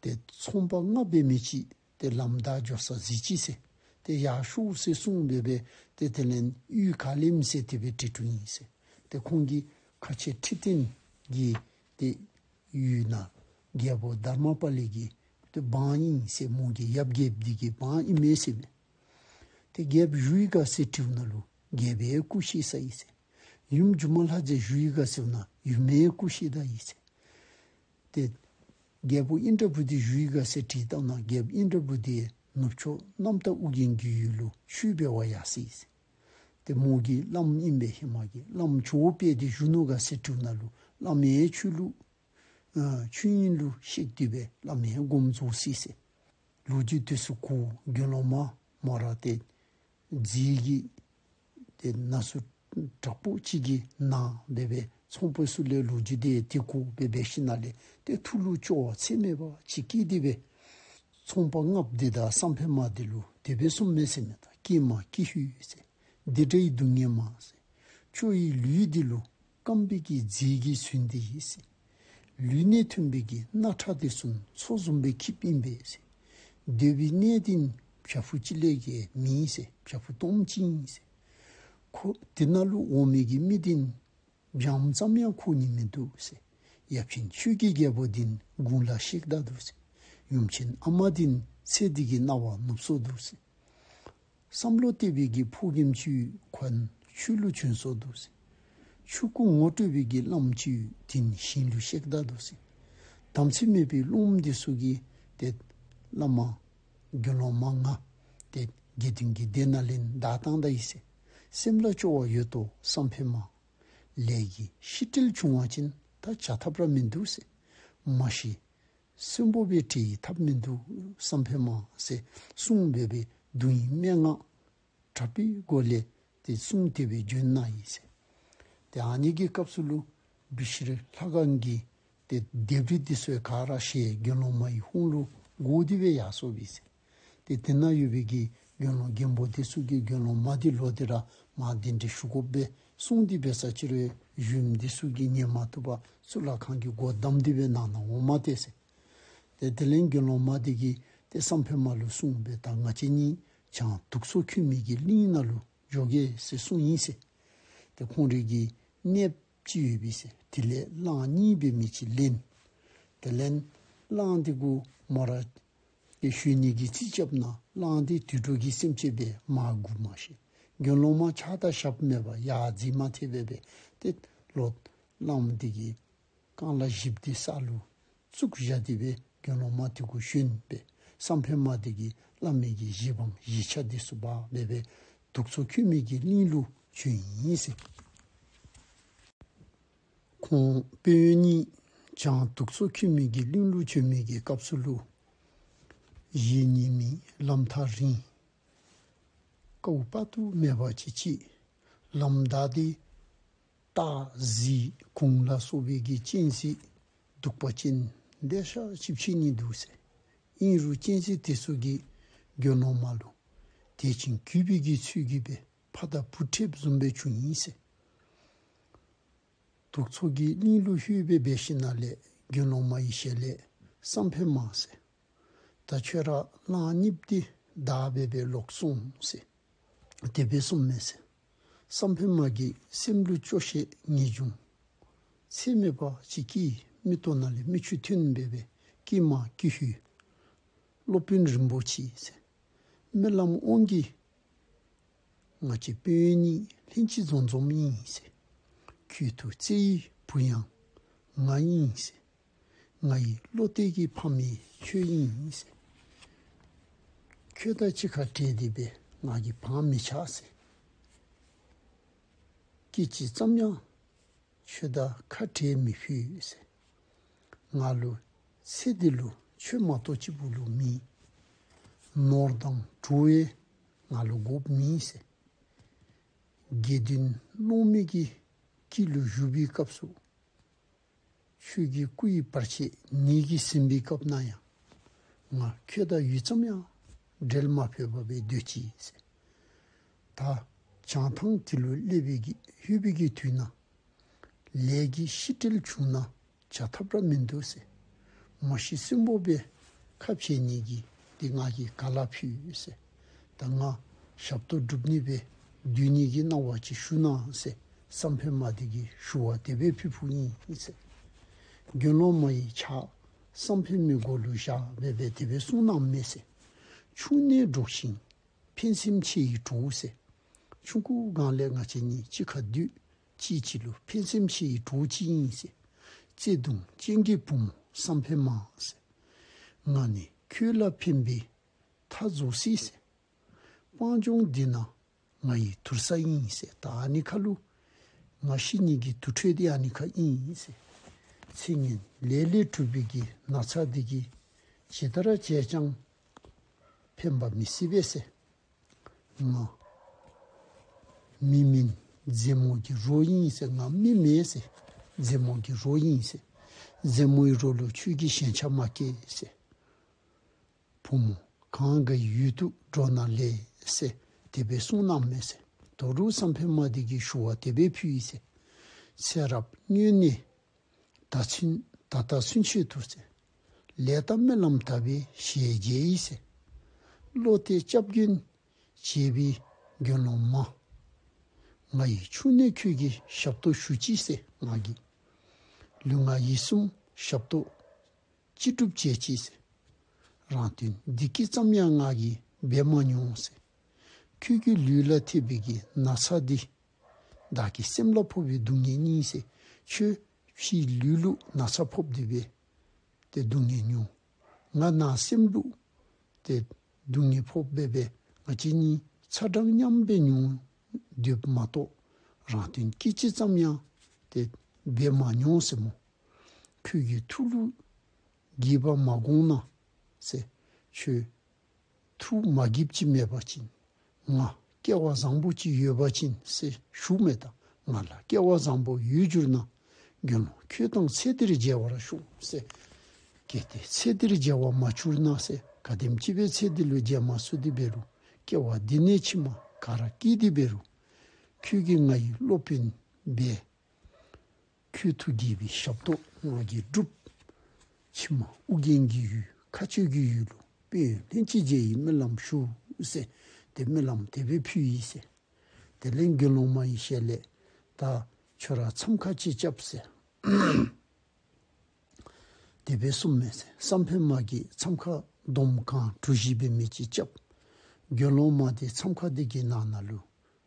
ཏེ་ཚོང་པ་ལྔ་འབད་མི་ཅིག་ཏེ་ལམ་བདའ་འགྱོ་ས་གཟིགས་ཅི་ཟེར། ཏེ་ཡར་ཤོག་ཟེར་གསུངས་སྦེ་སྦེ་ཏེ་དེ་ལས་གཡུས་ག་ལས་ཨིནམ་ཟེར་དེ་སྦེ་དྲི་དྲིཝ་ཨིན་ཟེར། ཏེ་ཁོང་གིས་ཁ་ཆེ་ཁྲི་སྟེང་གི་ཏེ་ཡུལ་ནང་རྒྱལ་པོ་དྷརྨ་པཱ་ལི་གི་ཏེ་འབངས་ཨིན་ཟེར། མོ་གི་ཡབ་རྒྱལཔོ་འདི་གི་འབངས་ཨིན་མས་ཟེར་མས། ཏེ་རྒྱལཔོ་བཞུགས་ཡི་ག་ཟེར་དྲིཝ་ད་ལུ་རྒྱལཔོ་སྐུ་གཤེགས་ས་ཨིན་ཟེར། ཡུམ་སྒྱུ་མ་ལྷ་རྗེ་བཞུགས་ཡི་ག་ཟེར་ན་ཡུམ་མའི་སྐུ་ཤི་ད་ཡི་ཟེར། ཏེ་རྒྱལ་པོ་ཨིནྡྲ་བྷུ་ཏི་བཞུགས་ཡི་ག་ཟེར་དྲིས་བཏང་ན་རྒྱལ་པོ་ཨིནྡྲ་བྷུ་ཏི་ནུབ་ཕྱོགས་གནམ་བདག་ཨོ་རྒྱན་གྱི་ཡུལ་ལུ་ཆོས་འབད་བར་ཡར་སོ་ཡི་ཟེར། ཏེ་མོ་གི་བླམ་ཨིན་པས། ཧེ་མ་གི་བླམ་ཇོ་བོ་དཔལ་ཏེ་བཞུགས་ནུག་ག་ཟེར་དྲིས་ན་ལུ་བླ་མའི་ཆོས་ལུགས་ཨ་ཆོས་དབྱིངས་ལུ་གཤེགས་ཏེ་སྦེ་བླ་མའི་སྒོམ་རྫོགས་སོ་ཡི་ཟེར། ལོ་རྒྱུས་དེ་ཚུ་གོ་དགེ་སློང་མ་མོ་ར་ཏེ་རྫས་ཀྱི་ཏེ་ན་ཟུག་དྲག་པོ་ཅིག་གིས་ན་སྦེ་སྦེ་ཚོང་པ་ཚུ་ལས་ལོ་རྒྱུས་དེ་དེ་གོ་སྦེ་འབད་ཞིནམ་ལས་ཏེ་ཐུགས་ལུ་སྐྱོ་བ་ཚད་མེད་པ་ཅིག་སྐྱེས་ཏེ་སྦེ་ཚོང་པ་ལྔཔོ་དེ་དང་བསམ་འཕེལ་མ་དེ་ལུ་དེ་སྦེ་གསུངམ་མས་ཟེར་མས། ད་ཀྱེ་མ་ཀྱེ་ཧུད་ཟེར། འདི་འདྲའི་སྡུག་བསྔལ་མ་ཟེར། ཁྱོད་ཡི་ལུས་འདི་ལུ་སྐམ་པའི་གི་རྫས་ཀྱིས་བཟུང་སྟེ་ཡི་ཟེར། ལུས་ནད་ཐོན་པའི་གི་རྣག་ཁྲག་དེ་ཚུ་མཚོ་བཟུམ་སྦེ་འཁྱིལཝ་ཨིན་པས་ཟེར། འདོད་པའི་གནས་འདི་བྱག་ཕུག་གཅིག་ལས་ཀྱི་མེད་ཟེར། བྱག་ཕུག་སྟོངམ་ཅིག་ཨིན་ཟེར། ཁོ་དེ་ནང་ལུ་འོང་མི་གི་མི་འདི་བྱམོ་ཙམ་ཡང་ཁོ་ཉིད་མིན་འདུག་ཟེར། ཡབ་ཆེན་ཆོས་ཀྱི་རྒྱལ་པོ་འདི་དགུང་ལ་གཤེགས་ད་འདུག་ཟེར། ཡུམ་ཆེན་ཨ་མ་འདི་ཚེ་འདི་གི་སྣང་བ་ནུབ་སོ་འདུག་ཟེར། བསམ་བློ་གཏད་པའི་གི་ཕོ་རྒནམ་ཅིག་ཁོ་ཆོས་ལུ་བྱོན་སོ་འདུག་ཟེར། ཆོས་སྐུ་ངོ་སྤྲོད་པའི་གི་བླམ་ཅིག་དེ་ཞིང་ལུ་གཤེགས་ད་འདུག་ཟེར། དམ་ཚིག་མེད་པའི་སློབམ་དེ་ཚུ་གིས་ཏེ་བླ་མ་དགེ་སློང་མ་ང་ཏེ་དགེ་འདུན་གྱི་སྡེ་ནང་ལས་བདའ་བཏང་ད་ཡི་ཟེར། སེམས་ལ་སྐྱོ་བ་ཡོད་དོ་བསམ་འཕེལ་མ། ལས་ཀྱི་ཤི་བྲལ་བྱུང་བ་ཅིན་ད་བྱ་ཐབས་ར་མིན་འདུག་ཟེར། མ་ཤི་གསོན་པོ་སྦེ་བྲལ་ཡི་ཐབས་མིན་འདུག་བསམ་འཕེལ་མ་ཟེར་གསུངས་སྦེ་སྦེ་གདུང་བའི་སྨྲེ་སྔགས་དྲག་པོའི་སྒོ་ལས་ཏེ་གསུངས་ཏེ་སྦེ་བྱོན་གནང་ཡི་ཟེར། ཏེ་ཨ་ནི་གི་སྐབས་སུ་ལུ་བི་ཤི་རི་ལྷ་ཁང་གི་ཏེ་ལྡེབས་རིས་དེ་ཚུ་ག་ར་ཞལ་དགེ་སློང་མ་ཡི་ཧོངས་ལུ་བསྒོར་ཏེ་སྦེ་ཡར་སོ་ཡི་ཟེར། ཏེ་དེ་ནང་ཡོད་པའི་གི་དགེ་སློང་རྒན་པོ་དེ་ཚུ་གིས་དགེ་སློང་མ་དེ་ལུ་ཏེ་ར་མ་གདན་འདྲེན་ཞུ་དགོ་པས་གསུངས་ཏེ་འབད་ས་ཅིག་རུང་ཡུམ་དེ་ཚུ་གིས་ཉན་མ་བཏུབ་པར་གཙུག་ལག་ཁང་གི་སྒོ་བསྡམས་ཏེ་སྦེ་ནང་ན་འོང་མ་སྟེར་ཟེར། ཏེ་དེ་ལས་དགེ་སློང་མ་དེ་གིས་ཏེ་བསམ་འཕེལ་མ་ལུ་གསུངས་པས། ད་ང་བཅས་གཉིས་བྱང་དུག་མཚོ་ཁོལ་མའི་གི་གླིང་ནང་ལུ་འགྱོ་གེ་ཟེར་གསུངས་ཡི་ཟེར། ཏེ་ཁོང་རའི་གི་གནསཔོ་ཅིག་ཡོད་པས་ཟེར། དེ་ལས་གླང་གཉིས་འབད་མི་ཅིག་ལེན། དེ་ལས་གླང་དེ་གུ་མོ་ར་ཏེ་ཞོན་ནི་གི་རྩིས་རྐྱབ་ན་གླང་དེ་དུད་འགྲོ་གི་སེམས་ཅན་སྦེ་མར་འགུལ་མ་ཤེས། དགེ་སློང་མ་ཕྱག་དང་ཞབས་མེད་པར་ཡར་འཛེགས་མ་ཐེག་པར་སྦེ་ཏེ་ལོག་གླང་དེ་གི་རྐང་ལག་བཞིཔོ་དེ་ས་ལུ་བཙུགས་བཞག་སྟེ་སྦེ་དགེ་སློང་མ་དེ་གུ་ཞོན་སྦེ་བསམ་འཕེལ་མ་དེ་གིས་བླ་མའི་གི་བཞེད་དབང་བཞེད་བྱ་དེ་ཚུ་འབག་སྦེ་སྦེ་དུག་མཚོ་ཁོལ་མའི་གི་གླིང་ལུ་བྱོན་ཡི་ཟེར། ཁོང་དཔོན་གཉིས་བྱང་དུག་མཚོ་ཁོལ་མའི་གི་གླིང་ལུ་བྱོན་མི་གི་སྐབས་སུ་ལུ་གཞི་རྙིང་མའི་ལམ་ཐག་རིང་དཀའཝ་དཔག་ཏུ་མེད་པ་ཅིག་ཅིག་ལམ་བདའ་སྟེ་སྟག་གཟིག་གུང་ལ་སོགས་པའི་གི་གཅན་གཟན་གདུག་པ་ཅན་ལེ་ཤ་ཅིག་ཕྱད་ནི་འདུག་ཟེར། ཨིན་རུང་གཅན་གཟན་དེ་ཚུ་གིས་དགེ་སློང་མ་ལུ་དད་ཅིང་གུས་པའི་གི་ཚུལ་གྱིས་སྦེ་ཕ་དང་བུ་ཕྲདཔ་བཟུམ་སྦེ་བྱུང་ཡི་ཟེར། དུག་མཚོ་གི་གླིང་ལུ་ལྷོད་སྦེ་འབད་ཞིནམ་ལས་དགེ་སློང་མ་ཡི་ཞལ་ལས་བསམ་འཕེལ་མ་ཟེར། ད་ཁྱོད་ར་གླང་གཉིསཔོ་དེ་བདའ་སྦེ་སྦེ་ལོག་སོང་ཟེར། དེ་སྦེ་གསུངམ་མས་ཟེར། བསམ་འཕེལ་མ་གིས་སེམས་ལུ་སྐྱོ་ཤས་ངེས་འབྱུང་ཚད་མེད་པ་ཅིག་སྐྱེས། མིག་ཏོ་ནང་ལས་མིག་ཆུ་ཐོན་སྦེ་སྦེ་ཀྱེ་མ་ཀྱེ་ཧུད་སློབ་དཔོན་རིན་པོ་ཆེ་ཟེར། སྨོན་ལམ་དབང་གིས་ང་བཅས་དཔོན་གཉིས་ལྷན་ཅིག་འཛོམས་འཛོམསམ་ཨིན་ཟེར། ཁྱོད་ཐུགས་བརྩེ་བའི་བུ་ཡང་ང་ཨིན་ཟེར། ང་ཡི་བློ་གཏད་ཀྱི་ཕ་མ་ཁྱོད་ཨིན་ཟེར། ཁྱོད་དང་གཅིག་ཁར་བྲལ་ཏེ་སྦེ་ང་གིས་བང་མི་ཆགས་ཟེར། སྐད་ཅིག་ཙམ་ཡང་ཁྱོད་དང་ཁ་བྲལ་མི་ཕོད་ཟེར། ང་ལུ་ཚེ་འདི་ལུ་ཁྱོད་མ་གཏོགས་གཅིག་པུ་ལུ་མེད། ནོར་དང་འབྲོག་ཡང་ང་ལུ་དགོཔ་མེད་ཟེར། དགེ་འདུན་སློབ་མའི་གི་དཀྱིལ་ལུ་བཞུགས་པའི་སྐབས་སུ་ཁྱོད་ཀྱི་སྐུ་ཡི་བར་ཆད་ངེ་གི་ཟིན་པའི་སྐབས་ན་ཡང་ང་ཁྱོད་དང་ཡུད་ཙམ་ཡང་འབྲལ་མ་ཕོད་པར་སྦེ་སྡོད་ཅི་ཟེར། ད་བྱང་ཐང་དེ་ལུ་སླེབས་པའི་གི་ལྷོད་པའི་གི་དུས་ན་ལས་ཀྱི་ཤི་བྲལ་བྱུང་ན་བྱ་ཐབས་ར་མིན་འདུག་ཟེར། མ་ཤི་གསོན་པོ་སྦེ་ཁ་འཕྱལ་ནི་གི་འདི་ང་གིས་ག་ལ་ཕོད་ཟེར། ད་ང་ཞབས་ཏོག་སྒྲུབ་ནི་སྦེ་སྡོད་ནི་གི་གནང་བ་ཅིག་ཞུ་གནང་ཟེར་བསམ་འཕེལ་མ་དེ་གིས་ཞུ་བ་དེ་སྦེ་ཕུལ་ཕུལཝ་ཨིན་ཟེར། དགེ་སློང་མ་ཡི་ཕྱག་བསམ་འཕེལ་མའི་མགུ་ལུ་བཞག་སྦེ་སྦེ་དེ་སྦེ་གསུངས་གནངམ་མས་ཟེར། ཆུང་ནས་འགྲོགས་ཤིང་ཕན་སེམས་ཆེ་ཡི་གྲོགས་ཟེར། ཆུང་ཀུ་སྒང་ལས་ང་བཅས་གཉིས་གཅིག་ཁར་སྡོད། ཅིག་ཅིག་ལུ་ཕན་སེམས་ཆེ་བའི་གྲོགས་ཅིག་ཨིན་ཟེར། བརྩེ་གདུང་ཅན་གྱི་བུ་མོ་བསམ་འཕེལ་མ་ཟེར། ང་ནི་ཁྱོད་ལ་ཕན་པའི་མཐའ་རྫོགས་སྲིད་ཟེར། སྤང་ལྗོངས་འདི་ན་ང་ཡི་དུར་ས་ཨིན་ཟེར། ད་ཨ་ནི་ཁ་ལུ་ང་ཤི་ནི་གི་དུར་ཁྲོད་འདི་ཨ་ནི་ཁ་ཨིན་ཟེར། ཚེ་སྔོན་ལས་ལས་གྲུབ་པའི་གི་ན་ཚ་འདི་གིས་ཇི་ལྟར་བྱས་ཀྱང་ཕན་པ་མི་སྲིད་པས་ཟེར། ང་མི་མིན་མཛེས་མོ་གི་རོ་ཨིན་ཟེར། ང་མི་མེན་ཟེར། མཛེས་མོ་གི་རོ་ཨིན་ཟེར། མཛེས་མོའི་རོ་ལུ་ཁྱོད་ཀྱིས་ཞེན་ཆགས་མ་བསྐྱེད་ཟེར། བུ་མོ་གངས་དཀར་ཡུལ་དུ་འགྲོ་ན་ལེགས་ཟེར་དེ་སྦེ་གསུངས་གནངམ་མས་ཟེར། དོ་རུང་བསམ་འཕེལ་མ་འདི་གིས་ཞུ་བ་དེ་སྦེ་ཕུལ་ཡི་ཟེར། ཚེ་རབས་སྔོན་ནས་ད་ཚུན་ད་ལྟ་ཚུན་ཆད་དུ་ཟེར། ལས་དང་སྨོན་ལམ་དག་པའི་ཞལ་མཇལ་ཡི་ཟེར། བློ་གཏད་སྐྱབས་མགོན་བྱས་པའི་དགེ་སློང་མ། ང་ཡི་ཕྱོགས་ནས་ཁྱོད་ཀྱི་ཞབས་ཏོག་ཞུ་ཅི་ཟེར། ང་གིས་ལུས་ངག་ཡིད་གསུམ་ཞབས་ཏོག་ཅི་སྒྲུབ་བྱས་ཅི་ཟེར། རང་དོན་བདེ་སྐྱིད་ཙམ་ཡང་ང་གིས་འབད་མ་མྱོང་ཟེར། ཁྱོད་ཀྱི་ལུས་ལ་ཐེབས་པའི་གི་ན་ཚ་འདི་བདག་གི་སེམས་ལ་ཕོག་པའི་སྡུག་བསྔལ་ཨིན་ཟེར། ཁྱོད་ཕྱིའི་ལུས་ལུ་ན་ཚ་ཕོག་སྟེ་སྦེ་ཏེ་སྡུག་བསྔལ་མྱོང་། ང་ནང་སེམས་ལུ་ཏེ་སྡུག་བསྔལ་ཕོག་སྦེ་སྦེ་ང་བཅས་གཉིས་ཚ་གྲང་མཉམ་སྦེ་མྱོང་སྡོདཔ་མ་གཏོགས་རང་དོན་སྐད་ཅིག་ཙམ་ཡང་ཏེ་འབད་མ་མྱོང་ཟེར་མོ། ཁྱོད་ཀྱི་ཐུགས་ལུ་དགྱེས་པ་མ་དགོངས་ན་ཟེར། ཁྱོད་ཐུགས་མ་དགྱེསཔ་ཅིག་མེད་པ་ཅིན་ང་སྐལ་བ་བཟང་པོ་ཅིག་ཡོད་པ་ཅིན་ཟེར་ཞུཝ་མས། ད་ང་ལུ་སྐལ་བ་བཟང་པོ་ཡོད་གྱུར་ན་དགེ་སློང་ཁྱོད་དང་ཚེ་འདིར་མཇལ་བར་ཤོག་ཟེར། གལ་ཏེ་ཚེ་འདིར་མཇལ་བར་མ་གྱུར་ན་ཟེར། ག་དེམ་ཅིག་སྦེ་ཚེ་འདི་ལུ་མཇལ་མ་ཚུགས་ཏེ་འབད་རུང་སྐྱེ་བ་འདི་ནས་ཕྱི་མ་ག་ར་སྐྱེས་ཏེ་འབད་རུང་ཁྱོད་ཀྱིས་ང་ཡི་སློབ་དཔོན་འབད། ཁྱོད་ཐུགས་དགྱེས་པའི་ཞབས་ཏོག་ང་གིས་སྒྲུབ། ཕྱི་མ་ཨོ་རྒྱན་གྱི་ཡུལ་མཁའ་སྤྱོད་ཀྱི་ཡུལ་ལུ་དཔལ་ཡོན་ལྷན་ཅིག་མཇལ་བའི་སྨོན་ལམ་ཞུ་ཟེར། ཏེ་སྨོན་ལམ་དེ་སྦེ་ཕུལ་ཡི་ཟེར། དེ་ལས་དགེ་སློང་མ་ཡི་ཞལ་ལས་ད་ཁྱོད་ར་མཚམས་ཁང་ཅིག་རྐྱབ་ཟེར་དེ་སྦེ་གསུངམ་མས་ཟེར། བསམ་འཕེལ་མ་གིས་མཚམས་ཁང་སྡོམ་ཁང་གྲུ་བཞི་སྦེ་མི་ཅིག་རྐྱབ། དགེ་སློང་མ་དེ་མཚམས་ཁང་དེ་གི་ནང་ན་ལུ་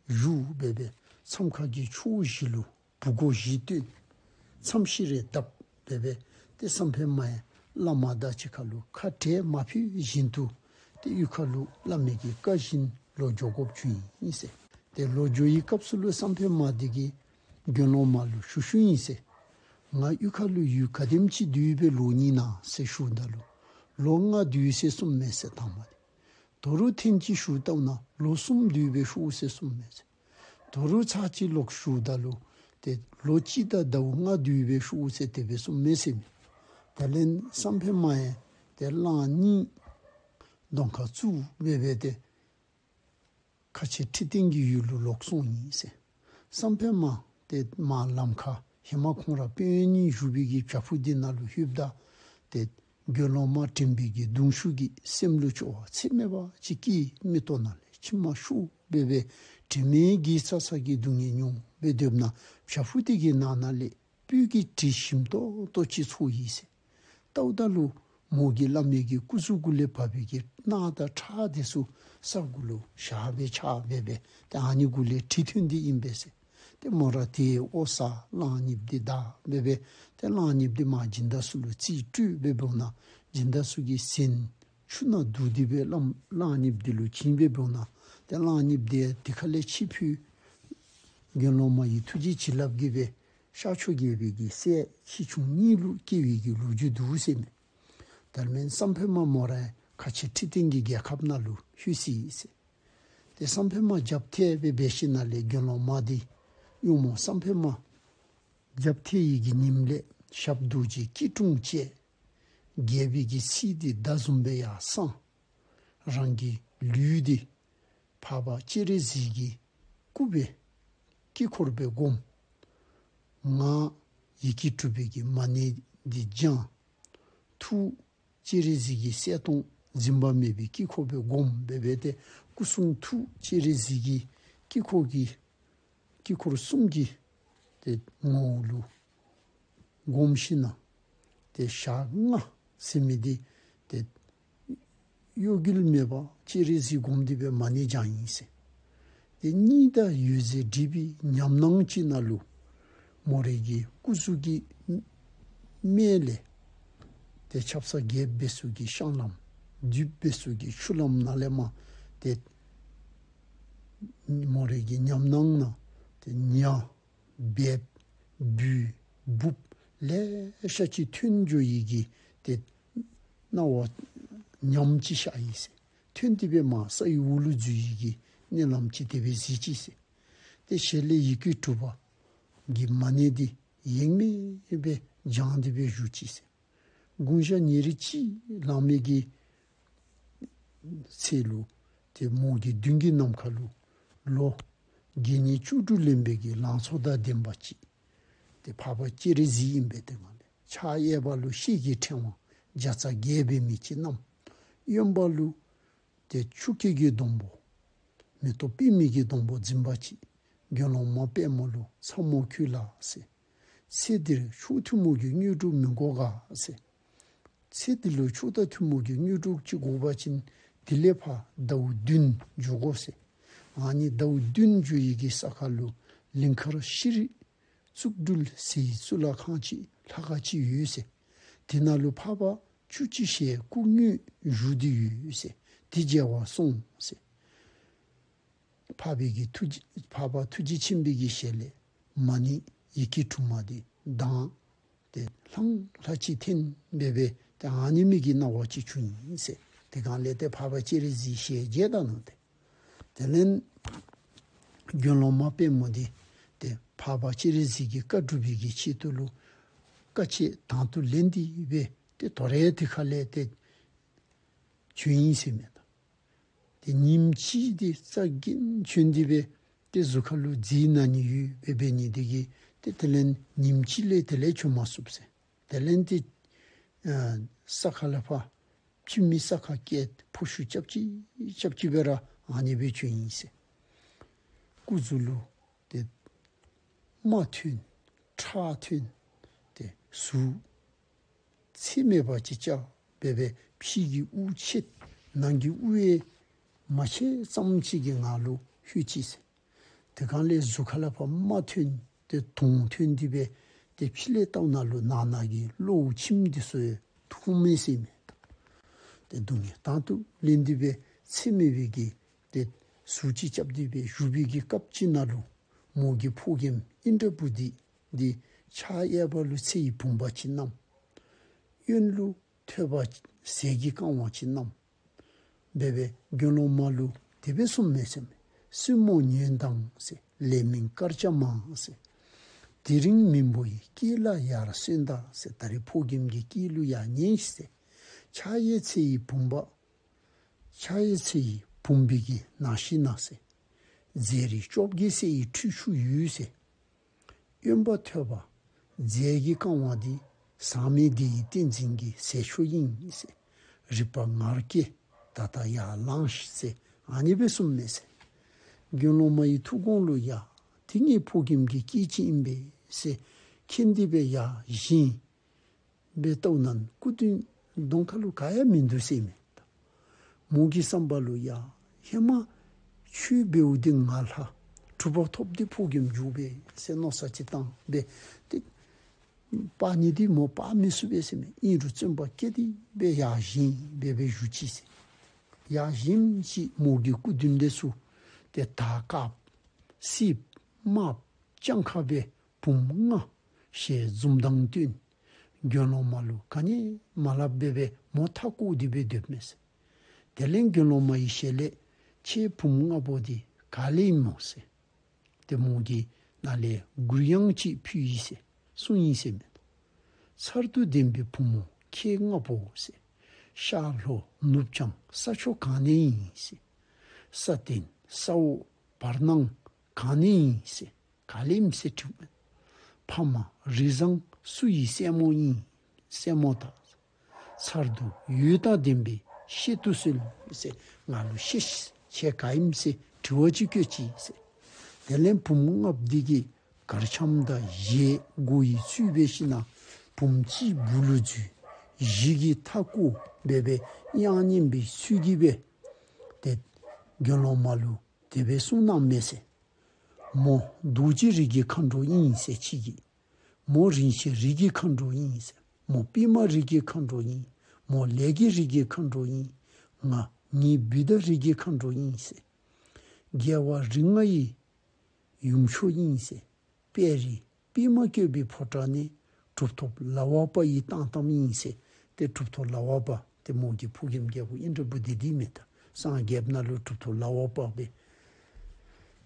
བཞུགས་སྦེ་སྦེ་མཚམས་ཁང་གི་ཕྱོགས་བཞི་ལུ་བུ་སྒོ་བཞི་བཏོན། མཚམས་ཤིང་རེ་བརྡབས་སྦེ་སྦེ་ཏེ་བསམ་འཕེལ་མ་ཡང་བླ་མ་དང་གཅིག་ཁར་ལུ་ཁ་བྲལ་མ་ཕོད་བཞིན་དུ་ཏེ་གཡུས་ཁ་ལུ་བླ་མའི་གི་བཀའ་བཞིན་ལོག་འགྱོ་དགོཔ་བྱུང་ཡི་ཟེར། ཏེ་ལོག་འགྱོ་བའི་སྐབས་སུ་ལུ་བསམ་འཕེལ་མ་དེ་གིས་དགེ་སློང་མ་ལུ་ཞུ་ཞུཝ་ཨིན་ཟེར། ང་གཡུས་ཁ་ལུ་ཡུན་ག་དེམ་ཅིག་སྡོད་སྦེ་ལོག་ནི་ན་ཟེར་ཞུཝ་ད་ལུ་ལོ་ལྔ་སྡོད་ཟེར་གསུངམ་མས་ཟེར་དང་པ་དེ། དོ་རུང་ཐེངས་གཅིག་ཞུཝ་ད་ལུ་ལོ་གསུམ་སྡོད་སྦེ་ཤོག་ཟེར་གསུངམ་མས་ཟེར། དོ་རུང་ཚར་གཅིག་ལོག་ཞུཝ་ད་ལུ་ཏེ་ལོ་གཅིག་དང་ཟླཝ་ལྔ་སྡོད་སྦེ་ཤོག་ཟེར་དེ་སྦེ་གསུངམ་མས་ཟེར་མས། དེ་ལས་བསམ་འཕེལ་མ་ཡང་ཏེ་གླང་གཉིས་གདོང་ཁར་བཙུགས་སྦེ་སྦེ་ཏེ་ཁ་ཆེ་ཁྲི་སྟེང་གི་ཡུལ་ལུ་ལོག་སོང་ཡི་ཟེར། བསམ་འཕེལ་མ་ཏེ་མར་ལམ་ཁར་ཧེ་མ་ཁོང་ར་དཔོན་གཉིས་བཞུགས་པའི་གི་བྱག་ཕུག་འདི་ནང་ལུ་ལྷོདཔ་ད་ཏེ་དགེ་སློང་མ་དྲན་པའི་གི་གདུང་ཤུགས་ཀྱིས་སེམས་ལུ་སྐྱོ་བ་ཚད་མེད་པ་ཅིག་སྐྱེས། མིག་ཏོ་ནང་ལས་མཆི་མ་ཤོར་སྦེ་སྦེ་དྲན་མེད་ཀྱི་ས་ས་གི་སྡུག་བསྔལ་མྱོང་སྦེ་སྡོདཔ་ད་བྱག་ཕུག་དེ་གི་ནང་ན་ལས་སྤོས་ཀྱི་དྲི་ཞིམ་ཏོག་ཏོ་ཅིག་ཚོར་ཡི་ཟེར། བལྟཝ་ད་ལུ་མོ་གིས་བླ་མའི་གི་སྐུ་གཟུགས་གུ་ལས་བབས་པའི་གི་རྣག་དང་ཁྲག་དེ་ཚུ་ས་གུ་ལུ་བཞག་སྦེ་ཆགས་སྦེ་སྦེ་ཏེ་ཨ་ནི་གུ་ལས་དྲི་ཐོན་ཏེ་ཨིན་པས་ཟེར། ཏེ་མོ་ར་དེའི་འོག་ས་གླང་གཉིསཔོ་དེ་བདའ་སྦེ་སྦེ་ཏེ་གླང་གཉིསཔོ་དེ་མར་སྦྱིན་བདག་ཚུ་ལུ་རྩིས་སྤྲོད་སྦེ་འབདཝ་ད་སྦྱིན་བདག་ཚུ་གིས་ཟན་ཆུ་ནང་བླུགས་ཏེ་སྦེ་གླང་གླང་གཉིསཔོ་དེ་ལུ་བྱིན་སྦེ་འབདཝ་ད་ཏེ་གླང་གཉིསཔོ་དེ་དེ་ཁ་ལས་ཕྱི་འཕུར། དགེ་སློང་མ་ཡི་ཐུགས་རྗེ་བྱིན་རླབས་ཀྱིས་སྦེ་ཤར་ཕྱོགས་རྒྱལ་པོའི་གི་སྲས་ཁྱི་ཆུང་གཉིས་ལུ་སྐྱེ་བའི་གི་ལོ་རྒྱུས་འདུག་ཟེར་མས། དེ་མེན་བསམ་འཕེལ་མ་མོ་ར་ཁ་ཆེ་ཁྲི་སྟེང་གི་རྒྱལ་ཁབ་ནང་ལུ་ལྷོད་ཅི་ཟེར། ཏེ་བསམ་འཕེལ་མ་རྒྱབ་ཐལ་སྦེ་འབད་ཞིནམ་ལས་དགེ་སློང་མ་དེ་གཡུང་མོ་བསམ་འཕེལ་མ་རྒྱབ་ཐལ་བའི་གི་ཉིནམ་ལས་ཞབས་རྡོ་རྗེ་སྐྱིལ་ཀྲུང་བཅས་རྒྱལ་པོའི་གི་ཚིག་དེ་མདའ་བཟུམ་སྦེ་ཡར་སངས། རང་གི་ལུས་དེ་འཕགས་པ་སྤྱན་རས་གཟིགས་ཀྱི་སྐུ་སྦེ་དཀྱིལ་འཁོར་སྦེ་བསྒོམ། ངག་ཡི་གེ་དྲུག་པའི་གི་མ་ཎི་འདི་བགྱང་། ཐུགས་སྤྱན་རས་གཟིགས་ཀྱི་གསལ་སྟོང་འཛིན་པ་མེད་པའི་དཀྱིལ་འཁོར་སྦེ་བསྒོམ་སྦེ་སྦེ་ཏེ་སྐུ་གསུང་ཐུགས་སྤྱན་རས་གཟིགས་ཀྱི་དཀྱིལ་འཁོར་གྱི་དཀྱིལ་འཁོར་གསུམ་གྱི་ཏེ་ངོ་བོ་ལུ་བསྒོམ་ཞིནམ་ཏེ་ཞག་ལྔ་ཟེར་མི་འདི་ཏེ་གཡོ་འགུལ་མེད་པར་སྤྱན་རས་གཟིགས་བསྒོམ་སྟེ་སྦེ་མ་ཎི་བགྱང་ཡི་ཟེར། ཏེ་གཉིད་དང་འོད་ཟེར་འདྲེས་པའི་ཉམས་སྣང་ཅིག་ནང་ལུ་ མོ་རའི་གི་སྐུ་གཟུགས་ཀྱི་སྨད་ལས་ཏེ་ཆབ་གསང་རྒྱལཔོ་འབད་སའི་གི་ཤངས་ལམ་བདུདཔ་འབད་སའི་གི་ཆུ་ལམ་ནང་ལས་མར་ཏེ་མོ་རའི་གི་ཉམས་སྣང་ནང་ཏེ་ཉ་སྦལཔ་སྦུལཔ་སྦུབཔ་ལེ་ཤ་ཅིག་ཐོན་འགྱོ་ཡི་གི་ཏེ་སྣང་བ་ཉམས་ཅིག་ཤར་ཡི་ཟེར། ཐོན་ཏེ་སྦེ་མར་ས་ཡི་འོག་ལུ་འཛུལ་ཡི་གི་མནལ་ལམ་ཅིག་དེ་སྦེ་གཟིགས་ཅི་ཟེར། ཏེ་ཞལ་ལས་ཡི་གེ་དྲུག་པ་གི་མ་ཎི་འདི་ཡེངས་མེད་སྦེ་བགྱང་སྟེ་སྦེ་བཞུགས་ཅི་ཟེར། དགུང་ཞག་ཉེར་གཅིག་ལང་མི་གི་ཚེ་ལུ་ཏེ་མོ་གི་མདུན་གྱི་ནམ་མཁའ་ལུ་ལོ་བརྒྱད་ཉིས་བཅུ་དྲུག་ལོན་པའི་གི་ལང་ཚོ་དང་ལྡན་པ་ཅིག་ཏེ་འཕགས་པ་སྤྱན་རས་གཟིགས་ཨིན་པས། ཏེ་ང་ལས་ཕྱག་གཡས་པ་ལུ་ཤེལ་གྱི་ཕྲེང་བ་བརྒྱ་རྩ་བརྒྱད་འབད་མི་ཅིག་བསྣམས། གཡོན་པ་ལུ་ཏེ་ཆུ་སྐྱེས་ཀྱི་སྡོང་པོ་མེ་ཏོག་པདྨའི་གི་སྡོང་པོ་འཛིན་པ་ཅིག་དགེ་སློང་མ་དཔལ་མོ་ལུ་ཚ་མོ་ཁྱོད་ལ་ཟེར། ཚེ་འདིར་མཆོག་ཐུན་མོང་གི་དངོས་གྲུབ་མི་དགོ་ག་ཟེར། ཚེ་འདི་ལུ་མཆོག་དང་ཐུན་མོང་གི་དངོས་གྲུབ་ཅིག་དགོ་པ་ཅིན་དེ་ལས་ཕར་ཟླཝ་བདུན་འགྱོ་དགོ་ཟེར། ཨ་ནི་ཟླཝ་བདུན་འགྱོ་ཡི་གི་ས་ཁ་ལུ་ལིང་ཁར་ཤྲཱི་གཙུག་སྦྲུལ་ཟེར་གཙུག་ལག་ཁང་ཅིག་ལྷ་ཁང་ཅིག་ཡོད་ཟེར། དེ་ནང་ལུ་འཕགས་པ་བཅུ་གཅིག་ཞལ་སྐུ་དངོས་བཞུགས་ཏེ་ཡོད་ཟེར། དེ་མཇལ་བར་སོང་ཟེར། འཕགས་པའི་གི་ཐུགས་རྗེ་འཕགས་པ་ཐུགས་རྗེ་ཆེན་པོའི་གི་ཞལ་ལས་མ་ཎི་ཡི་གེ་དྲུག་མ་འདི་གདངས་ཏེ་ལྷང་ལྷང་ཅིག་འཐེན་སྦེ་སྦེ་ཏེ་ཨ་ནི་མི་གི་སྣང་བ་ཅིག་བྱུང་ཡི་ཟེར། དེ་སྒང་ལས་ཏེ་འཕགས་པ་སྤྱན་རས་གཟིགས་ཞལ་མཇལ་ད་ནུག་ཏེ། དེ་ལས་དགེ་སློང་མ་དཔལ་མོ་འདི་ཏེ་འཕགས་པ་སྤྱན་རས་གཟིགས་ཀྱི་བཀའ་སྒྲུབ་པའི་གི་ཆེད་དུ་ལུ་དཀའ་སྤྱད་དང་དུ་ལེན་ཏེ་སྦེ་ཏེ་དོ་རུང་དེ་ཁ་ལས་ཏེ་བྱོན་ཡི་ཟེར་མས་ད། ཏེ་ཉིནམ་གཅིག་འདི་རྩ་འགེངས་བྱོན་ཏེ་སྦེ་ཏེ་གཟུགས་ཁ་ལུ་རྫས་ན་ནི་ཡོདཔ་སྦེ་འབད་ནི་འདི་གིས་ཏེ་དེ་ལས་ཉིནམ་གཅིག་ལས་དེ་ལས་བྱོན་མ་ཚུགས་ཟེར། དེ་ལས་ཏེ་ཨ་ས་ཁ་ལས་ཕར་ཕྱི་མི་ས་ཁ་བཀལ་ཕོ་ཤུད་རྐྱབ་ཅི་རྐྱབ་ཅི་སྦེ་ར་ཨ་ནི་སྦེ་བྱོན་ཡི་ཟེར། སྐུ་གཟུགས་ལུ་ཏེ་རྨ་ཐོན་ཁྲག་ཐོན་ཏེ་གཟུགས་ཚད་མེད་པ་ཅིག་རྐྱབ་སྦེ་སྦེ་ཕྱི་གི་དབུགས་ཆད་ནང་གི་དབུགས་ཡང་མ་ཆད་ཙམ་ཅིག་གི་ངང་ལུ་ལྷོད་ཅི་ཟེར། དེ་སྒང་ལས་གཟུགས་ཁ་ལས་ཕར་རྨ་ཐོན་ཏེ་དུང་ཐོན་ཏེ་སྦེ་ཏེ་ཕྱི་ལས་བལྟཝ་ད་ལུ་ནང་ན་གི་གློ་བོ་མཆིནམ་འདི་ཚུ་ཡང་མཐོང་མས་ཟེར་མས། ཏེ་སྡུག་བསྔལ་དང་དུ་ལེན་ཏེ་སྦེ་ཚད་མེད་པའི་གི་ཏེ་གཟུགས་ཅིག་རྐྱབ་སྟེ་སྦེ་བཞུགས་པའི་གི་སྐབས་ཅིག་ནང་ལུ་མོ་གི་ཕོ་རྒནམ་ཨིནྡྲ་བྷུ་ཏི་འདི་ཕྱག་གཡས་པ་ལུ་ཚེ་ཡི་བུམ་པ་ཅིག་བསྣམས། གཡོན་ལུ་ཐོད་པ་ཟས་ཀྱིས་བཀང་བ་ཅིག་བསྣམས། སྦེ་སྦེ་དགེ་སློང་མ་ལུ་དེ་སྦེ་གསུངམ་མས་ཟེར་མས། བཙུན་མོ་ཉོན་དང་ཟེར། ལས་མིན་སྐར་ཆ་མང་ཟེར། དེ་རིང་མིན་པོ་ཡི་སྐད་ལ་ཡར་གསན་ད་ཟེར། ད་རིས་ཕོ་རྒནམ་གྱི་སྐད་ལུ་ཡར་ཉན་ཤིག་ཟེར། ཕྱག་གཡས་ཚེ་ཡི་བུམ་པ་ཕྱག་གཡས་ཚེ་ཡི་བུམ་པའི་གི་ནང་ཤེད་ནང་ཟེར། རྫས་རིགས་བཅོ་བརྒྱད་ཟས་ཡི་ཁྲུས་ཆུ་ཡོད་ཟེར། གཡོན་པ་ཐོད་པ་རྫས་ཀྱིས་བཀང་བ་འདི་ཟག་མེད་བདེ་བའི་ཏིང་འཛིན་གྱི་ཟས་མཆོག་ཨིན་ཟེར། རིག་པ་ངར་སྐྱེས་ད་ལྟ་ཡར་ལངས་ཤིག་ཟེར་ཨ་ནི་སྦེ་གསུངམ་མས་ཟེར། དགེ་སློང་མ་ཡི་ཐུགས་དགོངས་ལུ་ཡ་དེ་ངེའི་ཕོ་རྒནམ་གྱི་སྐད་ཅིག་ཨིན་པས་ཟེར་མཁྱེན་ཏེ་སྦེ་ཡར་བཞེངས་སྦེ་བལྟཝ་ད་སྐུ་མདུན་གདོང་ཁ་ལུ་ག་ཡང་མིན་འདུག་ཟེར་མས། མོ་གི་བསམ་པ་ལུ་ཡ་ཧེ་མ་ཆོས་འབདཝ་འདི་ང་ལྷ་གྲུབ་པ་ཐོབ་སྟེ་ཕོ་རྒནམ་འགྱོ་པས་ཟེར་མནོ་བསམ་ཅིག་བཏང་སྦེ་ཏེ་སྤར་ནི་འདི་མོ་སྤར་མི་ཚུགས་པས་ཟེར་མས། ཨིན་རུང་བརྩོན་པ་བསྐྱེད་དེ་སྦེ་ཡར་བཞེངས་སྦེ་སྦེ་བཞུགས་ཅི་ཟེར། ཡར་བཞེངས་ཅི་མོ་གི་སྐུ་མདུན་ལས་ཚུར་ཏེ་དར་དཀརཔོ་སེརཔོ་དམརཔོ་ལྗང་ཁ་སྦེ་བུམོ་ལྔ་ཞལ་འཛུམ་མདངས་སྟོན། དགེ་སློང་མ་ལུ་ག་ནི་མ་སླབ་སྦེ་སྦེ་མོ་མཐའ་བསྐོར་ཏེ་སྦེ་སྡོདཔ་མས་ཟེར། དེ་ལས་དགེ་སློང་མ་ཡི་ཞལ་ལས་ཁྱེད་བུམོ་ལྔ་པོ་འདི་ག་ལས་ཨིན་མོ་ཟེར། ཏེ་མོ་གིས་ནཱ་ལས་མགུར་དབྱངས་ཅིག་ཕུལ་ཡི་ཟེར་གསུངས་ཡི་ཟེར་མས། ཚར་དུ་ལྡན་པའི་བུམོ་ཁྱེད་ལྔ་པོ་ཟེར། ཤར་ལྷོ་ནུབ་བྱང་ས་ཕྱོགས་གང་ནས་ཨིན་ཟེར། ས་སྟེང་ས་འོག་བར་སྣང་གང་ནས་ཨིན་ཟེར། ག་ལས་ཨིནམ་ཟེར་དྲིཝ་མས། ཕ་མ་རིགས་བཟང་སུ་ཡི་སྲས་མོ་ཨིན། སྲས་མོ་དག་ཚར་དུ་འོད་དང་ལྡན་པས་བཤད་དུ་གསོལ་ཟེར་ང་ལུ་བཤད་ཤིག། ཁྱེད་ག་ཨིནམ་ཟེར་དྲི་བ་ཅིག་བཀོད་ཅི་ཟེར། དེ་ལས་བུམོ་ལྔ་པོ་འདི་གིས་གར་འཆམ་དང་བཞེས་སྒོ་ཡི་ཚུལ་འབད་ཞིནམ་ལས་བུམོ་གཅིག་སྦུག་ལུ་འཛུལ། བཞི་གིས་མཐའ་བསྐོར་སྦེ་སྦེ་དབྱངས་སྙན་པའི་ཚུལ་གྱིས་སྦེ་ཏེ་དགེ་སློང་མ་ལུ་དེ་སྦེ་གསུངས་གནངམ་མས་ཟེར། མོ་རྡོ་རྗེ་རིགས་ཀྱི་མཁའ་འགྲོ་ཨིན་ཟེར་ཅིག་གིས། མོ་རིན་ཆེན་རིགས་ཀྱི་མཁའ་འགྲོ་ཨིན་ཟེར། མོ་པདྨ་རིགས་ཀྱི་མཁའ་འགྲོ་ཨིན། མོ་ལས་ཀྱི་རིགས་ཀྱི་མཁའ་འགྲོ་ཨིན། ང་ངེའི་བུ་དང་རིགས་ཀྱི་མཁའ་འགྲོ་ཨིན་ཟེར། རྒྱལ་བ་རིགས་ལྔ་ཡི་ཡུམ་མཆོག་ཨིན་ཟེར། དཔལ་རི་པདྨ་བཀོད་པའི་ཕོ་བྲང་ནས། གྲུབ་ཐོབ་ལག་པ་ཡི་སྟངས་སྟངས་ཨིན་ཟེར། ཏེ་གྲུབ་ཐོབ་ལག་པ་ཏེ་མོ་གི་ཕོ་རྒནམ་རྒྱལ་པོ་ཨིནྡྲ་བྷུ་ཏི་འདི་མེན་ད། སངས་རྒྱས་ནང་ལུ་གྲུབ་ཐོབ་ལག་པ་སྦེ་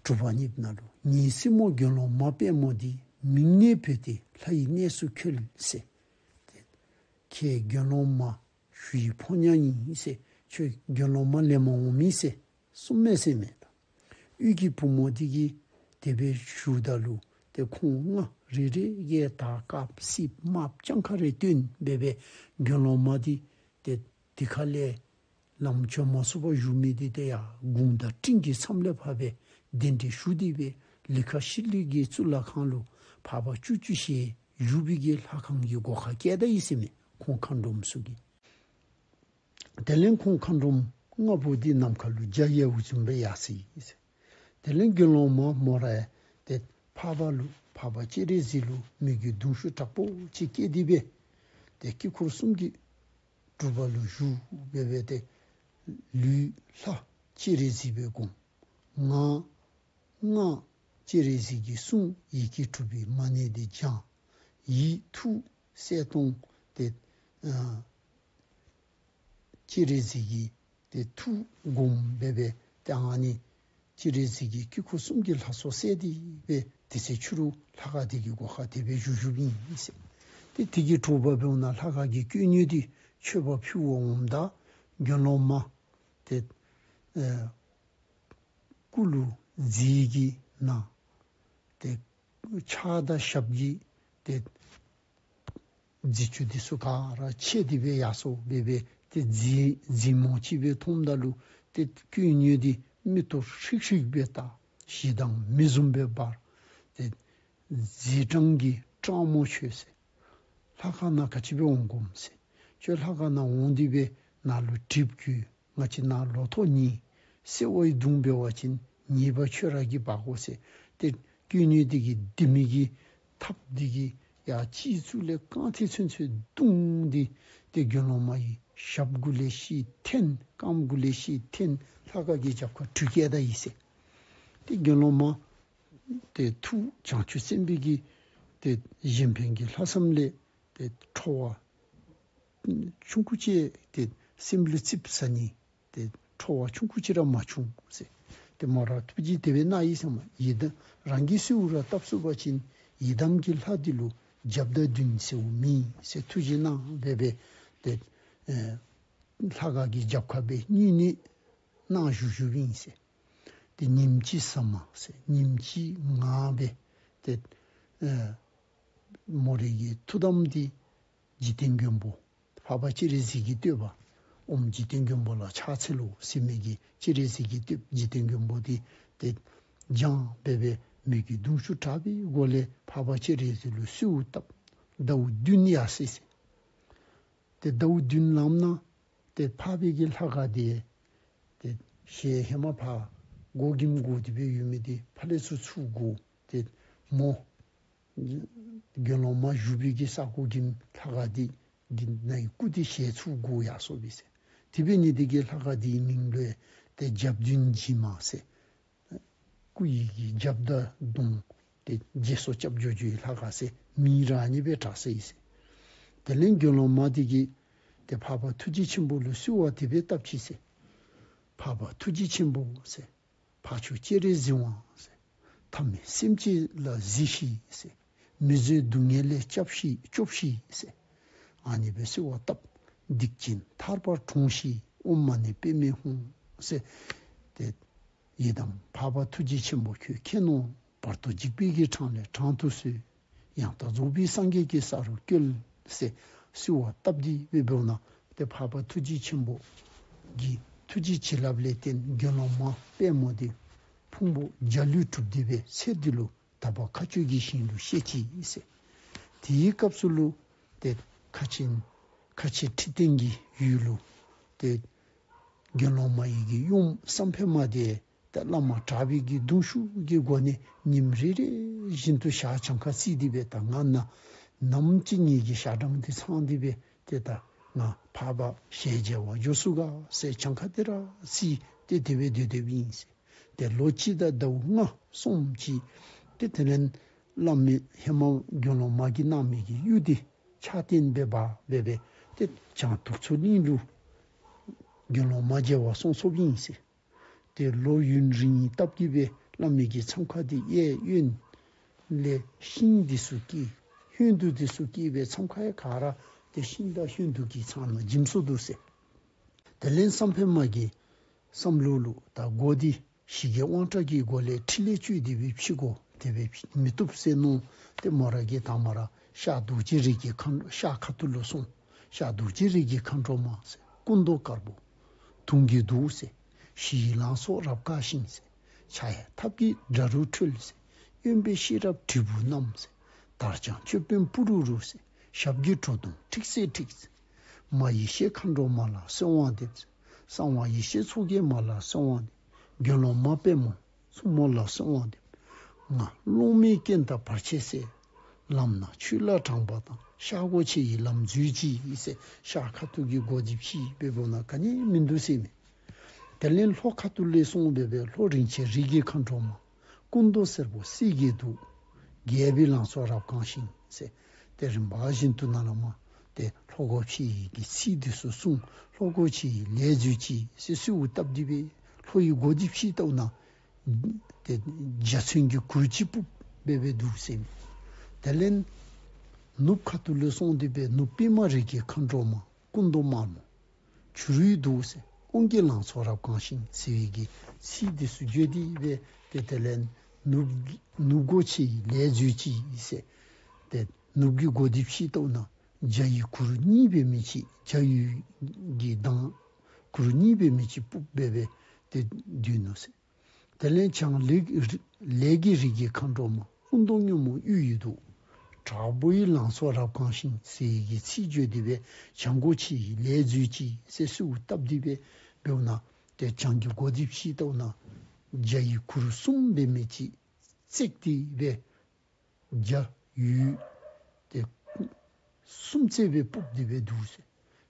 གྲུབ་པ་ཉིད་ནང་ལུ། ངེའི་སྲིང་མོ་དགེ་སློང་མ་དཔལ་མོ་འདི། མིང་ནི་བོས་ཏེ་ལྷ་ཡི་གནས་སུ་འཁོད་ཟེར། ཏེ་ཁྱེད་དགེ་སློང་མ་ཞུ་ཡི་ཕོ་ཉ་ཨིན་ཟེར། ཁྱོད་དགེ་སློང་མ་ལེན་པར་འོང་མི་ཟེར་གསུངམ་མས་ཟེར་མས་ད། དབུས་ཀྱི་བུ་མོ་འདི་གིས་དེ་སྦེ་ཞུཝ་ད་ལུ་ཏེ་ཁོང་ལྔ་རེ་རེ་གིས་ད་དཀརཔོ་སེརཔོ་དམརཔོ་སྤྱང་ཁ་རེ་སྟོན་འབད་སྦེ་དགེ་སློང་མ་འདི་ཏེ་དེ་ཁ་ལས་ལམ་འགྱོ་མ་ཚུགས་པར་བཞུགས་མི་འདི་ཏེ་ཡར་དགུང་དང་སྤྲིན་གྱི་མཚམས་ལས་ཕར་སྦེ་གདན་འདྲེན་ཞུ་སྟེ་སྦེ་ལི་ཁ་ཤི་ལི་གི་གཙུག་ལག་ཁང་ལུ་འཕགས་པ་བཅུ་བཅུ་ཞལ་བཞུགས་པའི་གི་ལྷ་ཁང་གི་སྒོ་ཁར་བསྐྱལ་ད་ཡི་ཟེར་མས། ཁོང་མཁའ་འགྲོམ་ཚུ་གིས། དེ་ལས་ཁོང་མཁའ་འགྲོམ་ལྔ་པོ་འདི་ནམ་མཁའ་ལུ་འཇའ་ཡལཝ་བཟུམ་སྦེ་ཡར་སོ་ཡི་ཟེར། དེ་ལས་དགེ་སློང་མ་མོ་ར་ཡང་ཏེ་འཕགས་པ་ལུ་འཕགས་པ་སྤྱན་རས་གཟིགས་ལུ་མོས་གུས་གདུང་ཤུགས་དྲག་པོ་ཅིག་སྐྱེས་ཏེ་སྦེ་ཏེ་དཀྱིལ་འཁོར་གསུམ་གྱི་སྒྲུབ་པ་ལུ་བཞུགས་འབད་སྦེ་ཏེ་ལུས་ལྷ་སྤྱན་རས་གཟིགས་སྦེ་བསྒོམ། ངག་སྔགས་སྤྱན་རས་གཟིགས་ཀྱི་གསུང་ཡི་གེ་དྲུག་པའི་མ་ཎི་འདི་བགྱང་། ཡིད་ཐུགས་གསལ་གཏོང་ཏེ་ཨ་སྤྱན་རས་གཟིགས་ཀྱི་ཏེ་ཐུགས་བསྒོམ་འབད་སྦེ་ཏེ་ཨ་ནི་སྤྱན་རས་གཟིགས་ཀྱི་དཀྱིལ་འཁོར་གསུམ་གྱི་ལྷ་ཚོགས་བསལ་ཏེ་སྦེ་དེ་ཚེ་ཕྱི་རུ་ལྷ་ཁང་འདི་གི་སྒོ་ཁར་དེ་སྦེ་བཞུགས་བཞུགསཔ་ཨིན་ཟེར། ཏེ་དེ་གི་དྲོ་པ་འབདཝ་ད་ལྷ་ཁང་གི་དཀོན་གཉེར་འདི་མཆོད་པ་ཕུལ་བར་འོངམ་ད་དགེ་སློང་མ་ཏེ་ཨེ་སྐུ་ལུ་རྫས་ཀྱི་ནང་ཏེ་ཕྱག་དང་ཞབས་ཀྱི་ཏེ་རྫས་བཅུད་འདི་ཚུ་ག་ར་ཆད་དེ་སྦེ་ཡར་སོ་འབད་སྦེ་ཏེ་རྫས་རྫས་མང་ཅིག་སྦེ་མཐོངམ་ད་ལུ་ཏེ་དཀོན་གཉེར་འདི་མིག་ཏོ་ཧྲིག་ཧྲིག་སྦེ་བལྟ། ཞེ་སྡང་མེ་བཟུམ་སྦེ་འབར། ཏེ་རྫས་སྦྲང་གི་སྦྲང་མོ་ཁྱོད་ཟེར། ལྷ་ཁང་ནང་ག་ཅི་སྦེ་འོང་དགོཔ་ཟེར། ཁྱོད་ལྷ་ཁང་ནང་འོང་སྟེ་སྦེ་ནཱ་ལུ་གྲིབ་འགྱོ། ང་བཅས་ནཱ་ལོ་ཐོག་ཉེ། སེར་བའི་གདུང་འབད་བ་ཅིན་ཉེས་པ་ཁྱོད་ར་གིས་འབག་དགོ་ཟེར། ཏེ་དཀོན་གཉེར་འདི་གིས་ལྡེ་མིག་གི་ཐགཔ་འདི་གིས་ཡར་སྤྱི་གཙུག་ལས་རྐང་མཐིལ་ཚུན་ཚོད་བརྡུངས་ཏེ་ཏེ་དགེ་སློང་མ་གི་ཞབས་གུ་ལས་ཤེད་འཐེན། རྐངམ་གུ་ལས་ཤེད་འཐེན། ལྷ་ཁང་གི་རྒྱབ་ཁར་དྲུད་བསྐྱལ་ད་ཡི་ཟེར། ཏེ་དགེ་སློང་མ་ཏེ་ཐུགས་བྱང་ཆུབ་སེམས་དཔའི་གི་ཏེ་གཞན་ཕན་གྱི་ལྷག་བསམ་ལས་ཏེ་ཁྲོ་བ་ཆུང་ཀུ་ཅིག་ཏེ་སེམས་ལུ་ཙིགཔ་ཟ་ནི་ཏེ་ཁྲོ་བ་ཆུང་ཀུ་ཅིག་ར་མ་བྱུང་ཟེར། ཏེ་མོ་ར་ཐུགས་རྗེ་དེ་སྦེ་གནང་ཡི་ཟེར་མས། ཡི་དམ་རང་གིས་གསོལཝ་ར་བཏབ་ཚུགས་པ་ཅིན་ཡི་དམ་གྱི་ལྷ་འདི་ལུ་རྒྱབ་དང་མདུན་ཟེརཝ་མེད་ཟེར་ཐུགས་རྗེ་གནང་འབད་སྦེ་ཏེ་ཨེ་ལྷ་ཁང་གི་རྒྱབ་ཁར་སྦེ་སྙུང་གནས་གནང་བཞུགས་བཞུགསཔ་ཨིན་ཟེར། ཏེ་ཉིནམ་གཅིག་ཟ་མ་ཟེར་ཉིནམ་གཅིག་ངལ་འབད་ཏེ་ཨེ་མོ་རའི་གི་ཐུགས་དམ་འདི་འཇིག་རྟེན་མགོན་པོ་འཕགས་པ་སྤྱན་རས་གཟིགས་ཀྱི་བསྟོད་པ་ཨོཾ་འཇིག་རྟེན་མགོན་པོ་ལ་ཕྱག་འཚལ་ལོ་ཟེར་མི་གི་སྤྱན་རས་གཟིགས་ཀྱི་བསྟོད་འཇིག་རྟེན་མགོན་པོ་འདི་ཏེ་བགྱང་འབད་སྦེ་མོས་གུས་གདུང་ཤུགས་དྲག་པོའི་སྒོ་ལས་འཕགས་པ་སྤྱན་རས་གཟིགས་ལུ་གསོལཝ་བཏབ། ཟླཝ་བདུན་ཡར་སོ་ཡི་ཟེར། ཏེ་ཟླཝ་བདུན་ལངམ་ད་ཏེ་འཕགས་པའི་གི་ལྷ་ཁང་འདི་ཏེ་ཞལ་ཧེ་མ་ཕར་སྒོ་གིམ་སྒོ་འདི་སྦེ་ཡོད་མི་འདི་ཕར་ལས་ཚུར་ཚུར་སྒོ་ཏེ་མོ་དགེ་སློང་མ་བཞུགས་པའི་གི་ས་སྒོ་གིམ་ལྷ་ཁང་འདི་གི་ནང་གི་སྐུ་འདི་ཞལ་ཚུར་སྒོ་ཡར་སོ་ཡི་ཟེར། དེ་འབད་ནི་འདི་གིས་ལྷ་ཁང་འདིའི་མིང་ལུ་ཏེ་རྒྱབ་མདུན་བྱེ་མ་ཟེར། སྐུ་ཡི་གི་རྒྱབ་དང་གདོང་ཏེ་བརྗེ་སོར་རྐྱབ་འགྱོ་འགྱོ་བའི་ལྷ་ཁང་ཟེར་མིང་ར་ཨ་ནི་སྦེ་གྲགས་སོ་ཡི་ཟེར། དེ་ལས་དགེ་སློང་མ་འདི་གིས་ཏེ་འཕགས་པ་ཐུགས་རྗེ་ཆེན་པོ་ལུ་གསོལ་བ་དེ་སྦེ་བཏབ་ཅི་ཟེར། འཕགས་པ་ཐུགས་རྗེ་ཆེན་པོ་ཟེར། འཕགས་མཆོག་སྤྱན་རས་གཟིགས་དབང་ཟེར། ཐ་མལ་སེམས་ཅན་ལ་གཟིགས་ཤིག་ཟེར། མི་བཟོད་སྡུག་བསྔལ་ལས་སྐྱབས་ཤིག་སྐྱོབས་ཤིག་ཟེར། ཨ་ནི་སྦེ་གསོལ་བ་བཏབ། སྡིག་ཅན་ཐར་པར་དྲོངས་ཤིག་ཨོཾ་མ་ཎི་པདྨེ་ཧཱུྃ་ཟེར། ཏེ་ཡི་དམ་འཕགས་པ་ཐུགས་རྗེ་ཆེན་པོ་ཁྱོད་མཁྱེན་ནོ། བར་དུ་འཇིགས་པའི་གི་འཕྲང་ལས་དྲང་དུ་གསོལ། ཡང་དག་རྫོགས་པའི་སངས་རྒྱས་ཀྱི་ས་རུ་སྐྱོལ་ཟེར་གསོལ་བ་བཏབ་སྟེ་སྦེ་འབདཝ་ད་ཏེ་འཕགས་པ་ཐུགས་རྗེ་ཆེན་པོ་གི་ཐུགས་རྗེ་བྱིན་རླབས་ལས་བརྟེན་དགེ་སློང་མ་དཔལ་མོ་འདི་ཕུང་པོ་འཇའ་ལུས་གྲུབ་སྟེ་སྦེ་ཚེ་འདི་ལུ་དག་པ་མཁའ་སྤྱོད་ཀྱི་ཞིང་ལུ་གཤེགས་ཅི་ཟེར། དེའི་སྐབས་སུ་ལུ་ཏེ་ཁ་ཆེ་ཁ་ཆེ་ཁྲི་སྟེང་གི་ཡུལ་ལུ་ཏེ་དགེ་སློང་མ་ཡི་གི་ཡུམ་བསམ་འཕེལ་མ་འདི་ཏེ་བླ་མ་གྲགས་པའི་གི་གདུང་ཤུགས་ཀྱི་སྒོ་ནས་ཉིནམ་རེ་རེ་བཞིན་དུ་ཞག་གྱངས་ཁ་བརྩིས་ཏེ་སྦེ་ད་ང་ནཱ་ ནམ་ཅིག་ངེ་གི་ཞག་གྲངས་འདི་ཚང་སྟེ་སྦེ་ཏེ་ད་ང་འཕགས་པ་ཞལ་མཇལ་བར་འགྱོ་ཚུགས་ག་ཟེར་གྱངས་ཁ་འདི་ར་བརྩིས་ཏེ་དེ་སྦེ་སྡོད་སྡོདཔ་ཨིན་ཟེར། ཏེ་ལོ་གཅིག་དང་ཟླཝ་ལྔ་སོངམ་ཅིག་ཏེ་དེ་ལས་བླ་མའི་ཧེ་མ་དགེ་སློང་མ་གིས་གནང་མི་གི་གཡུ་འདི་ཕྱག་རྟེན་སྦེ་འབག་སྦེ་སྦེ་ཏེ་བྱང་དུག་མཚོ་གླིང་ལུ་དགེ་སློང་མ་མཇལ་བར་སོང་སོངམ་ཨིན་ཟེར། ཏེ་ལོ་ཡུན་རིང་སྟབས་ཀྱིས་སྦེ་བླ་མའི་གི་མཚམས་ཁང་འདི་གཡས་གཡོན་ལས་ཤིང་འདི་ཚུ་སྐྱེས། ཧོན་དུ་འདི་ཚུ་སྐྱེས་སྦེ་མཚམས་ཁང་ཡང་ག་ར་ཏེ་ཤིང་དང་ཧོན་དུ་གིས་ཚང་ནང་འཇིམ་སོ་ནུག་ཟེར། དེ་ལས་བསམ་འཕེལ་མ་གི་བསམ་བློ་ལུ་ད་སྒོ་འདི་ཞི་རྒྱས་དབང་དྲག་གི་སྒོ་ལས་ཁྲི་ལས་བཅུད་དེ་སྦེ་ཕྱེ་དགོ། དེ་སྦེ་མི་བཏུབ་ཟེར་མནོ། ཏེ་མོ་ར་གིས་དང་མ་ར་ཤར་རྡོ་རྗེ་རིགས་ཀྱི་མཁའ་ཤར་ཁ་ཐུག་ལུ་སོང་། ཤར་རྡོ་རྗེ་རིགས་ཀྱི་མཁའ་འགྲོ་མ་ཟེར་སྐུ་མདོག་དཀར་པོ་དུང་གི་གདུགས་ཟེར། ཞི་བའི་ལང་ཚོ་རབ་དཀར་ཞིང་ཟེར། ཕྱག་གཡས་ཐབས་ཀྱི་སྒྲ་རུ་འཁྲོལ་ཟེར། གཡོན་པས་ཤེས་རབ་དྲིལ་བུ་བསྣམས་ཟེར། དར་དཔྱངས་ཅོད་པན་སྤུ་རུ་རུ་ཟེར། ཞབས་ཀྱི་བྲོ་བརྡུང་ཁྲིག་སེ་ཁྲིག་ཟེར། མ་ཡེ་ཤེས་མཁའ་འགྲོ་མ་ལ་གསོལ་བ་འདེབས་ཟེར། གསང་བ་ཡེ་ཤེས་མཚོ་རྒྱལ་མ་ལ་གསོལ་བ་འདེབས། དགེ་སློང་མ་དཔལ་མོ་མཚོ་མོ་ལ་གསོལ་བ་འདེབས། ང་སློབ་མའི་རྐྱེན་དང་བར་ཆད་སེལ། ལམ་སྣ་ཆོས་ལ་དྲང་པོ་དང་། ཤར་སྒོ་ཕྱེ་ཡི་ལམ་འཛོལ་གྱིས་ཟེར། ཤར་ཁ་ཐུག་གི་སྒོ་འདི་ཕྱེ་སྦེ་འབདཝ་ད་ག་ནི་མིན་འདུག་ཟེར་མས། དེ་ལས་ལྷོ་ཁ་ཐུག་ལས་སོང་སྦེ་སྦེ་ལྷོ་རིན་ཆེན་རིགས་ཀྱི་མཁའ་འགྲོ་མ། སྐུ་མདོག་སེར་པོ་གསེར་གྱི་གདུགས། རྒྱས་པའི་ལང་ཚོ་རབ་གང་ཞིང་ཟེར། ཏེ་རིམ་པ་བཞིན་དུ་ནཱ་ལས་མར་ཏེ་ལྷོ་སྒོ་ཕྱེ་ཡི་གི་ཚིག་འདི་ཚུ་གསུངས། ལྷོ་སྒོ་ཕྱེ་ཡི་ལས་འཛོལ་གྱིས་ཟེར་གསོལཝ་བཏབ་སྟེ་སྦེ་ལྷོ་ཡི་སྒོ་འདི་ཕྱེ་བལྟཝ་ན་ཏེ་འཇའ་ཚོན་གྱི་གུར་ཅིག་ཕུབ་སྦེ་སྦེ་འདུག་ཟེར་མས། དེ་ལས་ནུབ་ཁ་ཐུག་ལུ་སོང་སྟེ་སྦེ་ནུབ་པདྨ་རིགས་ཀྱི་མཁའ་འགྲོ་མ་སྐུ་མདོག་དམར་མོ། བྱུ་རུའི་གདུགས་ཟེར། དབང་གི་ལང་ཚོ་རབ་གང་ཞིང་ཟེར་བའི་གི་ཚིག་འདི་ཚུ་བརྗོད་དེ་སྦེ་ཏེ་དེ་ལས་ནུབ་ནུབ་སྒོ་ཕྱེ་ཡི་ལས་འཛོལ་གྱིས་ཟེར། ཏེ་ནུབ་ཀྱི་སྒོ་འདི་ཕྱེ་བལྟཝ་ན་འཇའ་ཡི་གུར་གཉིས་འབད་མི་ཅིག་འཇའ་ཡི་གི་མདངས་གུར་གཉིས་འབད་མི་ཅིག་ཕུབ་སྦེ་སྦེ་ཏེ་འདུག་ནུག་ཟེར། དེ་ལས་བྱང་ལས་ལས་ཀྱི་རིགས་ཀྱི་མཁའ་འགྲོ་མ། སྐུ་མདོག་སྔོན་མོ་གཡུ་ཡི་གདུགས། དྲག་པོའི་ལང་ཚོ་རབ་གང་ཞིང་ཟེར་བའི་གི་ཚིག་བརྗོད་དེ་སྦེ་བྱང་སྒོ་ཕྱེ་ཡི་ལས་འཛོལ་གྱིས་ཟེར་གསོལཝ་བཏབ་སྟེ་སྦེ་འབདཝ་ན་ཏེ་བྱང་གི་སྒོ་འདི་ཕྱེ་བལྟཝ་ན་འཇའ་ཡི་གུར་གསུམ་འབད་མི་ཅིག་བརྩེགས་ཏེ་སྦེ་འཇའ་ཡུལ་ཏེ་གསུམ་བརྩེགས་སྦེ་ཕུབ་སྟེ་སྦེ་འདུག་ཟེར།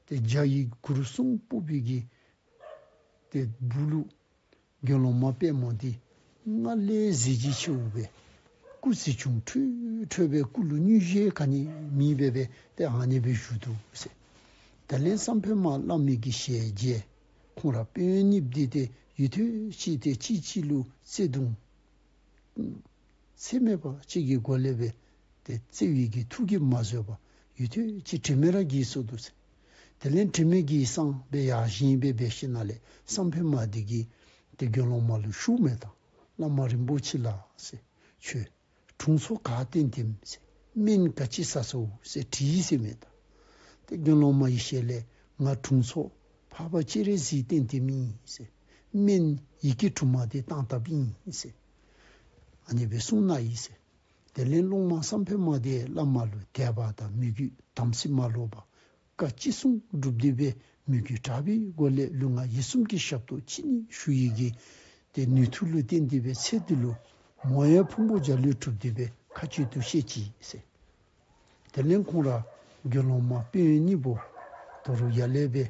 ཏེ་འཇའ་ཡི་གུར་གསུམ་ཕུབ་པའི་གི་ཏེ་སྦུག་ལུ་དགེ་སློང་མ་དཔལ་མོ་འདི་མངལ་ལས་གཟི་བརྗིད་ཆེཝ་སྦེ་སྐུ་གཟི་ཆུང་ཁྲོལ་ཁྲོལ་སྦེ་སྐུ་ལུ་སྙུན་གཞི་ག་ནི་མེད་པར་སྦེ་ཏེ་ཨ་ནི་སྦེ་བཞུགས་འདུག་ཟེར། དེ་ལས་བསམ་འཕེལ་མ་བླ་མའི་གི་ཞལ་མཇལ། ཁོང་ར་དཔོན་གཉིས་འདི་ཏེ་ཡུན་ཐུང་ཅིག་ཏེ་གཅིག་གཅིག་ལུ་བརྩེ་གདུང་ཚད་མེད་པ་ཅིག་གི་སྒོ་ལས་སྦེ་ཏེ་བརྩེ་བའི་གི་ཐུགས་ཀྱིས་མ་བཟོད་པར་ཡུན་ཐུང་ཅིག་དྲན་མེད་ར་གྱིས་སོ་ནུག་ཟེར། དེ་ལས་དྲན་མེད་ཀྱི་སང་སྦེ་ཡར་བཞེངས་སྦེ་འབད་ཞིནམ་ལས་བསམ་འཕེལ་མ་འདི་གིས་ཏེ་དགེ་སློང་མ་ལུ་ཞུ་མི་དང་བླ་མ་རིན་པོ་ཆེ་ལགས་ཟེར། ཁྱོད་དྲུང་འཚོ་ག་བསྟེན་དེམ་ཟེར། སྨན་ག་ཅི་ཟ་སོང་ཟེར་དྲིས་ཟེར་མི་དང་། ཏེ་དགེ་སློང་མ་གི་ཞལ་ལས་ང་དྲུང་འཚོ་འཕགས་པ་སྤྱན་རས་གཟིགས་བསྟེན་དེམ་ཨིན་ཟེར། སྨན་ཡི་གེ་དྲུག་མ་འདི་བཏང་བཏངམ་ཨིན་ཟེར། ཨ་ནི་སྦེ་གསུངས་གནང་ཡི་ཟེར། དེ་ལས་སློབ་མ་བསམ་འཕེལ་མ་འདི་བླ་མ་ལུ་དད་པ་དང་མོས་གུས་དམ་ཚིག་མ་ལོག་པར་བཀའ་ཅི་གསུང་སྒྲུབ་སྟེ་སྦེ་མོས་གུས་དྲག་པོའི་སྒོ་ལས་ལུས་ངག་ཡིད་གསུམ་གྱི་ཞབས་ཏོག་ཅི་ནི་ཞུ་ཡི་གི་ཏེ་ནུས་མཐུ་ལུ་བརྟེན་ཏེ་སྦེ་ཚེ་འདི་ལུ་མོ་ཡང་ཕུང་པོ་འཇའ་ལུས་གྲུབ་སྟེ་སྦེ་མཁའ་སྤྱོད་དུ་གཤེགས་ཅི་ཟེར། དེ་ལས་ཁོང་ར་དགེ་སློང་མ་དཔོན་གཉིས་པོ་དོ་རུང་ཡར་ལས་སྦེ་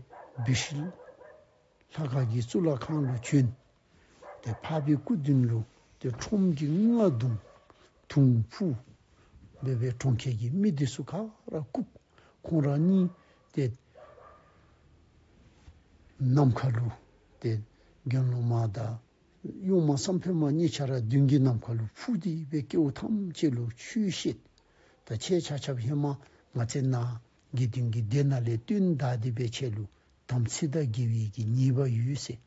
བི་ཤི་ལྷ་ཁང་གི་གཙུག་ལག་ཁང་ལུ་བྱོན། ཏེ་འཕགས་པའི་སྐུ་མདུན་ལུ་ཏེ་ཁྲོམ་གྱི་རྔ་བརྡུང་དུང་ཕུ་སྦེ་སྦེ་གྲོང་ཁྱེར་གྱི་མི་འདི་ཚུ་ག་ར་བཀུག། ཁོང་ར་གཉིས་ཏེ་ནམ་མཁའ་ལུ་ཏེ་དགེ་སློང་མ་དང་གཡོག་མོ་བསམ་འཕེལ་མ་གཉིས་ཆ་ར་མདུན་གྱི་ནམ་མཁའ་ལུ་འཕུར་ཏེ་སྦེ་སྐྱེ་བོ་ཐམས་ཅད་ལུ་ཆོས་བཤད། ད་ཁྱེད་ཆ་ཁྱབ་ཧེ་མ་ང་བཅས་ནཱ་དགེ་འདུན་གྱི་སྡེ་ནང་ལས་བཏོན་ད་དེ་སྦེ་ཁྱེད་ལུ་དམ་ཚིག་དང་འགལ་བའི་གི་ཉེས་པ་ཡོད་ཟེར།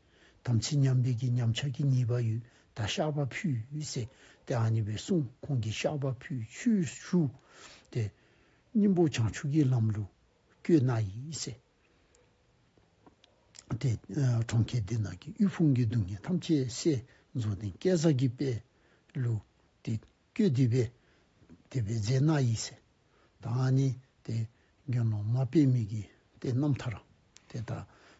དམ་ཚིག་ཉམས་པའི་གི་ཉམས་ཆག་གི་ཉེས་པ་ཡོད། ད་བཤགས་པ་ཕུལ་ཟེར། ཏེ་ཨ་ནི་སྦེ་གསུངས། ཁོང་གིས་བཤགས་པ་ཕུལ། ཆོས་ཞུ། ཏེ་སྙིང་པོ་བྱང་ཆུབ་ཀྱི་ལམ་ལུ་བཀོད་གནང་ཡི་ཟེར། ཏེ་ཨ་གྲོང་ཁྱེར་འདི་ནང་གི་དབུལ་ཕོངས་ཀྱི་སྡུག་བསྔལ་ཐམས་ཅད་སེལ། རྫོགས་ལྡན་སྐལ་བཟང་གི་དཔལ་ལུ་ཏེ་བཀོད་དེ་སྦེ་དེ་སྦེ་མཛད་གནང་ཡི་ཟེར། ད་ཨ་ནི་ཏེ་དགེ་སློང་མ་དཔལ་མོ་གི་ཏེ་རྣམ་ཐར་ཏེ་ད་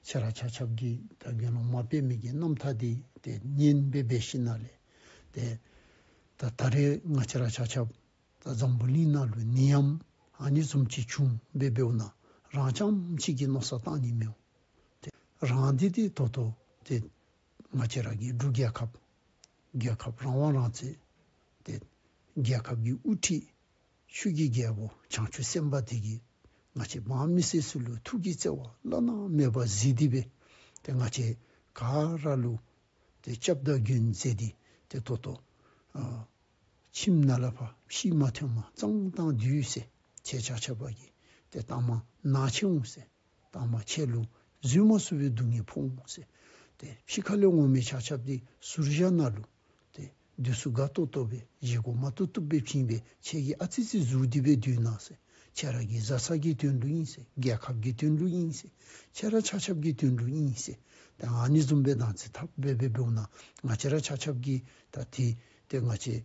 ཁྱེད་ར་ཆ་ཁྱབ་ཀྱིས་ད་དགེ་སློང་མ་དཔལ་མོ་གི་རྣམ་ཐར་འདི་ཏེ་ཉན་སྦེ་འབད་ཞིནམ་ལས་ཏེ་ད་ད་རེས་ང་བཅས་ར་ཆ་ཁྱབ་ད་འཛམ་བུ་གླིང་ནང་ལུ་ནད་ཡམས་ ཨ་ནི་བཟུམ་ཅིག་བྱུང་སྦེ་འབདཝ་ད་རང་རྐྱངམ་གཅིག་གིས་མནོ་བསམ་བཏང་ནི་མི་འོང་། ཏེ་རང་འདི་ཏེ་ད་ལྟོ་ཏེ་ང་བཅས་ར་གི་འབྲུག་རྒྱལ་ཁབ་རྒྱལ་ཁབ་རང་དབང་རང་བཙན་ཏེ་རྒྱལ་ཁབ་ཀྱི་དབུ་ཁྲིད་ཆོས་ཀྱི་རྒྱལ་པོ་བྱང་ཆུབ་སེམས་དཔའ་དེ་གིས་ང་བཅས་འབངས་མི་སེར་ཚུ་ལུ་ཐུགས་ཀྱི་བརྩེ་བ་བླ་ན་མེད་པ་གཟིགས་ཏེ་སྦེ་ཏེ་ང་བཅས་ག་ར་ལུ་ཏེ་སྐྱབས་དང་མགོན་མཛད་དེ་ཏེ་ད་ལྟོ་ཨ་ཁྱིམ་ནང་ལས་ཕར་ཕྱི་མ་ཐོན་མ་གཙང་དང་བདུད་ཟེར་ཁྱེད་ཆ་ཁྱབ་ཀྱིས་ཏེ་ལྟ་མ་ན་ཆེ་འོང་ཟེར། ལྟ་མ་ཁྱེད་ལུ་བཟོད་མ་ཚུགས་པའི་སྡུག་བསྔལ་ཕོག་འོང་ཟེར། ཏེ་ཕྱི་ཁ་ལས་ངོ་མས་ཆ་ཁྱབ་འདི་ཟུར་བཞག་ནང་ལུ་ཏེ་དུས་སུ་དགའ་ཏོག་ཏོ་སྦེ་བཞེས་སྒོ་མ་བཏུབ་བཏུབ་སྦེ་བྱིན་སྦེ་ཁྱེད་ཀྱིས་ཨ་ཙི་ཙི་ཟུར་ཏེ་སྦེ་སྡོད་གནང་ཟེར། ཁྱེད་ར་གི་བཟའ་ཚང་གི་དོན་ལུ་ཨིན་ཟེར། རྒྱལ་ཁབ་ཀྱི་དོན་ལུ་ཨིན་ཟེར། ཁྱེད་ར་ཆ་ཁྱབ་ཀྱི་དོན་ལུ་ཨིན་ཟེར། ཏེ་ཨ་ནི་བཟུམ་སྦེ་དང་ཚིག་འཐབ་སྦེ་སྦེ་འབདཝ་ད་ང་བཅས་ར་ཆ་ཁྱབ་ཀྱིས་ད་ཏེ་ཏེ་ང་བཅས་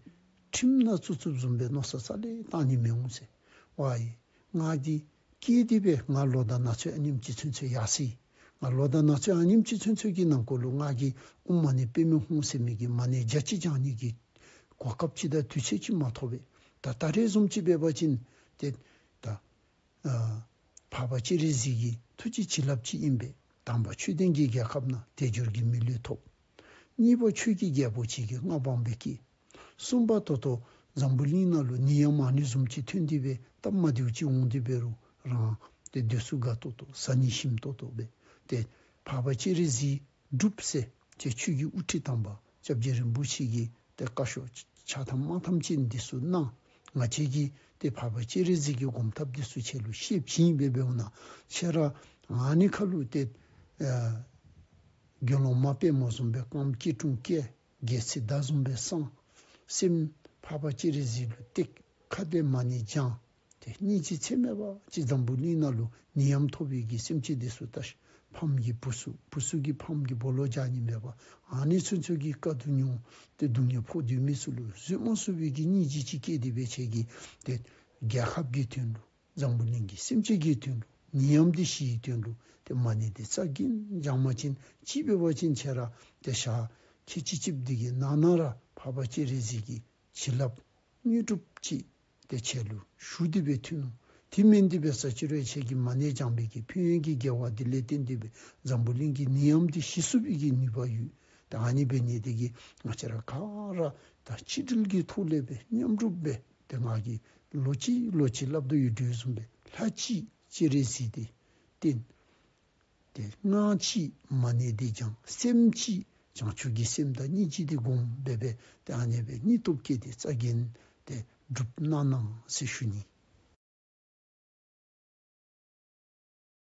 ཁྲིམས་ནང་བཙུགས་བཙུགསཔ་བཟུམ་སྦེ་མནོ་བསམ་རྩ་ལས་བཏང་ནི་མི་འོང་ཟེར། ཝའི་ང་འདི་སྐྱེས་ཏེ་སྦེ་ང་ལོ་དང་ན་ཚོད་ཨ་ནེམ་ཅིག་ཚུན་ཚོད་ཡར་སོ་ཡི། ང་ལོ་དང་ན་ཚོད་ཨ་ནེམ་ཅིག་ཚུན་ཚོད་ཀྱི་ནང་འཁོད་ལུ་ང་གིས་དབུ་མ་ནི་པདྨེ་ཧཱུྃ་ཟེར་མི་གི་མ་ཎི་བརྒྱ་གཅིག་བགྱང་ནི་གི་གོ་སྐབས་ཅིག་དང་དུས་ཚོད་ཅིག་མ་ཐོབ་པས། ད་ད་རེས་བཟུམ་ཅིག་འབད་བ་ཅིན་ཏེ་ད་ཨ་འཕགས་པ་སྤྱན་རས་གཟིགས་ཀྱི་ཐུགས་རྗེ་བྱིན་རླབས་ཅིག་ཨིན་པས། དང་པ་ཆོས་ལྡན་གྱི་རྒྱལ་ཁབ་ནང་དལ་འབྱོར་གྱི་མི་ལུས་ཐོབ། གཉིས་པ་ཆོས་ཀྱི་རྒྱལ་པོ་ཅིག་གི་མངའ་འབངས་སྦེ་སྐྱེས། གསུམ་པ་ད་ལྟོ་འཛམ་བུ་གླིང་ནང་ལུ་ནད་ཡམས་ཨ་ནི་བཟུམ་ཅིག་ཐོན་ཏེ་སྦེ་སྟབས་མ་བདེཝ་ཅིག་འོང་སྟེ་འབད་རུང་རང་ཏེ་དུས་སུ་དགའ་ཏོག་ཏོ་བཟའ་ནི་ཞིམ་ཏོག་ཏོ་སྦེ་ཏེ་འཕགས་པ་སྤྱན་རས་གཟིགས་སྒྲུབ་ཟེར་ཏེ་ཆོས་ཀྱི་དབུ་ཁྲིད་དམ་པ་སྐྱབས་རྗེ་རིན་པོ་ཆེ་གིས་ཏེ་བཀའ་ཤོག་ཆ་ཐམ་མ་ཐམ་ཅིག་འདི་ཚུ་གནང་། ང་བཅས་ཀྱིས་ཏེ་འཕགས་པ་སྤྱན་རས་གཟིགས་ཀྱི་སྒོམ་ཐབས་འདི་ཚུ་ཁྱེད་ལུ་བཤད་བྱིན་སྦེ་འབདཝ་ད་ཁྱེད་ར་ཨ་ནི་ཁ་ལུ་ཏེ་ཨ་དགེ་སློང་མ་དཔལ་མོ་བཟུམ་སྦེ་རྐངམ་སྐྱིལ་ཀྲུང་བཀལ། སྒལ་ཚིགས་མདའ་བཟུམ་སྦེ་བསྲང་། སེམས་འཕགས་པ་སྤྱན་རས་གཟིགས་ལུ་གཏད། ཁ་ཏེ་མ་ཎི་བགྱང་། ཏེ་སྙིང་རྗེ་ཚད་མེད་པ་ཅིག་འཛམ་བུ་གླིང་ནང་ལུ་ནད་ཡམས་ཐོབ་པའི་གི་སེམས་ཅན་འདི་ཚུ་ད་ཕམ་གྱི་བུ་ཚུ་བུ་ཚུ་གིས་ཕམ་གྱི་སྦོ་ལོགས་རྐྱབ་ནི་མེད་པར་ཨ་ནི་ཚུན་ཚོད་ཀྱི་དཀའ་སྡུག་མྱོང་སྟེ་སྡུག་བསྔལ་ཕོག་སྡོད་མི་ཚུ་ལུ་བཟོད་མ་ཚུགས་པའི་གི་སྙིང་རྗེ་ཅིག་སྐྱེས་ཏེ་སྦེ་ཁྱེད་ཀྱིས་ཏེ་རྒྱལ་ཁབ་ཀྱི་དོན་ལུ་འཛམ་བུ་གླིང་གི་སེམས་ཅན་གྱི་དོན་ལུ་ནད་ཡམས་འདི་ཞི་བའི་དོན་ལུ་ཏེ་མ་ཎི་འདི་རྩ་འགེངས་བགྱང་པ་ཅིན་ཅིག་འབད་བ་ཅིན་ཁྱེད་ར་ཏེ་ཞག་ཁལ་གཅིག་གཅིག་འདི་གི་ནང་ན་ར་འཕགས་པ་སྤྱན་རས་གཟིགས་ཀྱི་བྱིན་རླབས་དངོས་གྲུབ་ཅིག་ཏེ་ཁྱེད་ལུ་ཞུ་སྟེ་སྦེ་ཐོན་ནུག། དེ་མེན་ཏེ་འབད་ས་ཅིག་རུང་ཁྱེད་ཀྱིས་མ་ཎི་བགྱང་པའི་གི་ཕན་ཡོན་གྱི་དགེ་བ་འདི་ལས་བརྟེན་ཏེ་སྦེ་འཛམ་བུ་གླིང་གི་ནད་ཡམས་འདི་ཞི་ཚུགས་པའི་གི་ནུས་པ་ཡོད། ད་ཨ་ནི་འབད་ནི་འདི་གིས་ང་བཅས་ར་ག་ར་ད་གཅིག་སྒྲིལ་གྱི་ཐོག་ལས་སྦེ་མཉམ་རུབ་སྦེ་ཏེ་ང་གིས་ལོག་ཅི་ལོག་ཅི་སླབ་དོ་ཡོད་དོ་བཟུམ་སྦེ་ལྷ་གཅིག་སྤྱན་རས་གཟིགས་འདི་བསྟེན། ཏེ་སྔགས་གཅིག་མ་ཎི་འདི་བགྱང་། སེམས་གཅིག་བྱང་ཆུབ་ཀྱི་སེམས་དང་སྙིང་རྗེ་འདི་བསྒོམ་སྦེ་སྦེ་ཏེ་ཨ་ནི་སྦེ་སྙིང་སྟོབས་བསྐྱེད་དེ་རྩ་འགེངས་ཏེ་སྒྲུབ་གནང་གནང་ཟེར་ཞུ་ནི།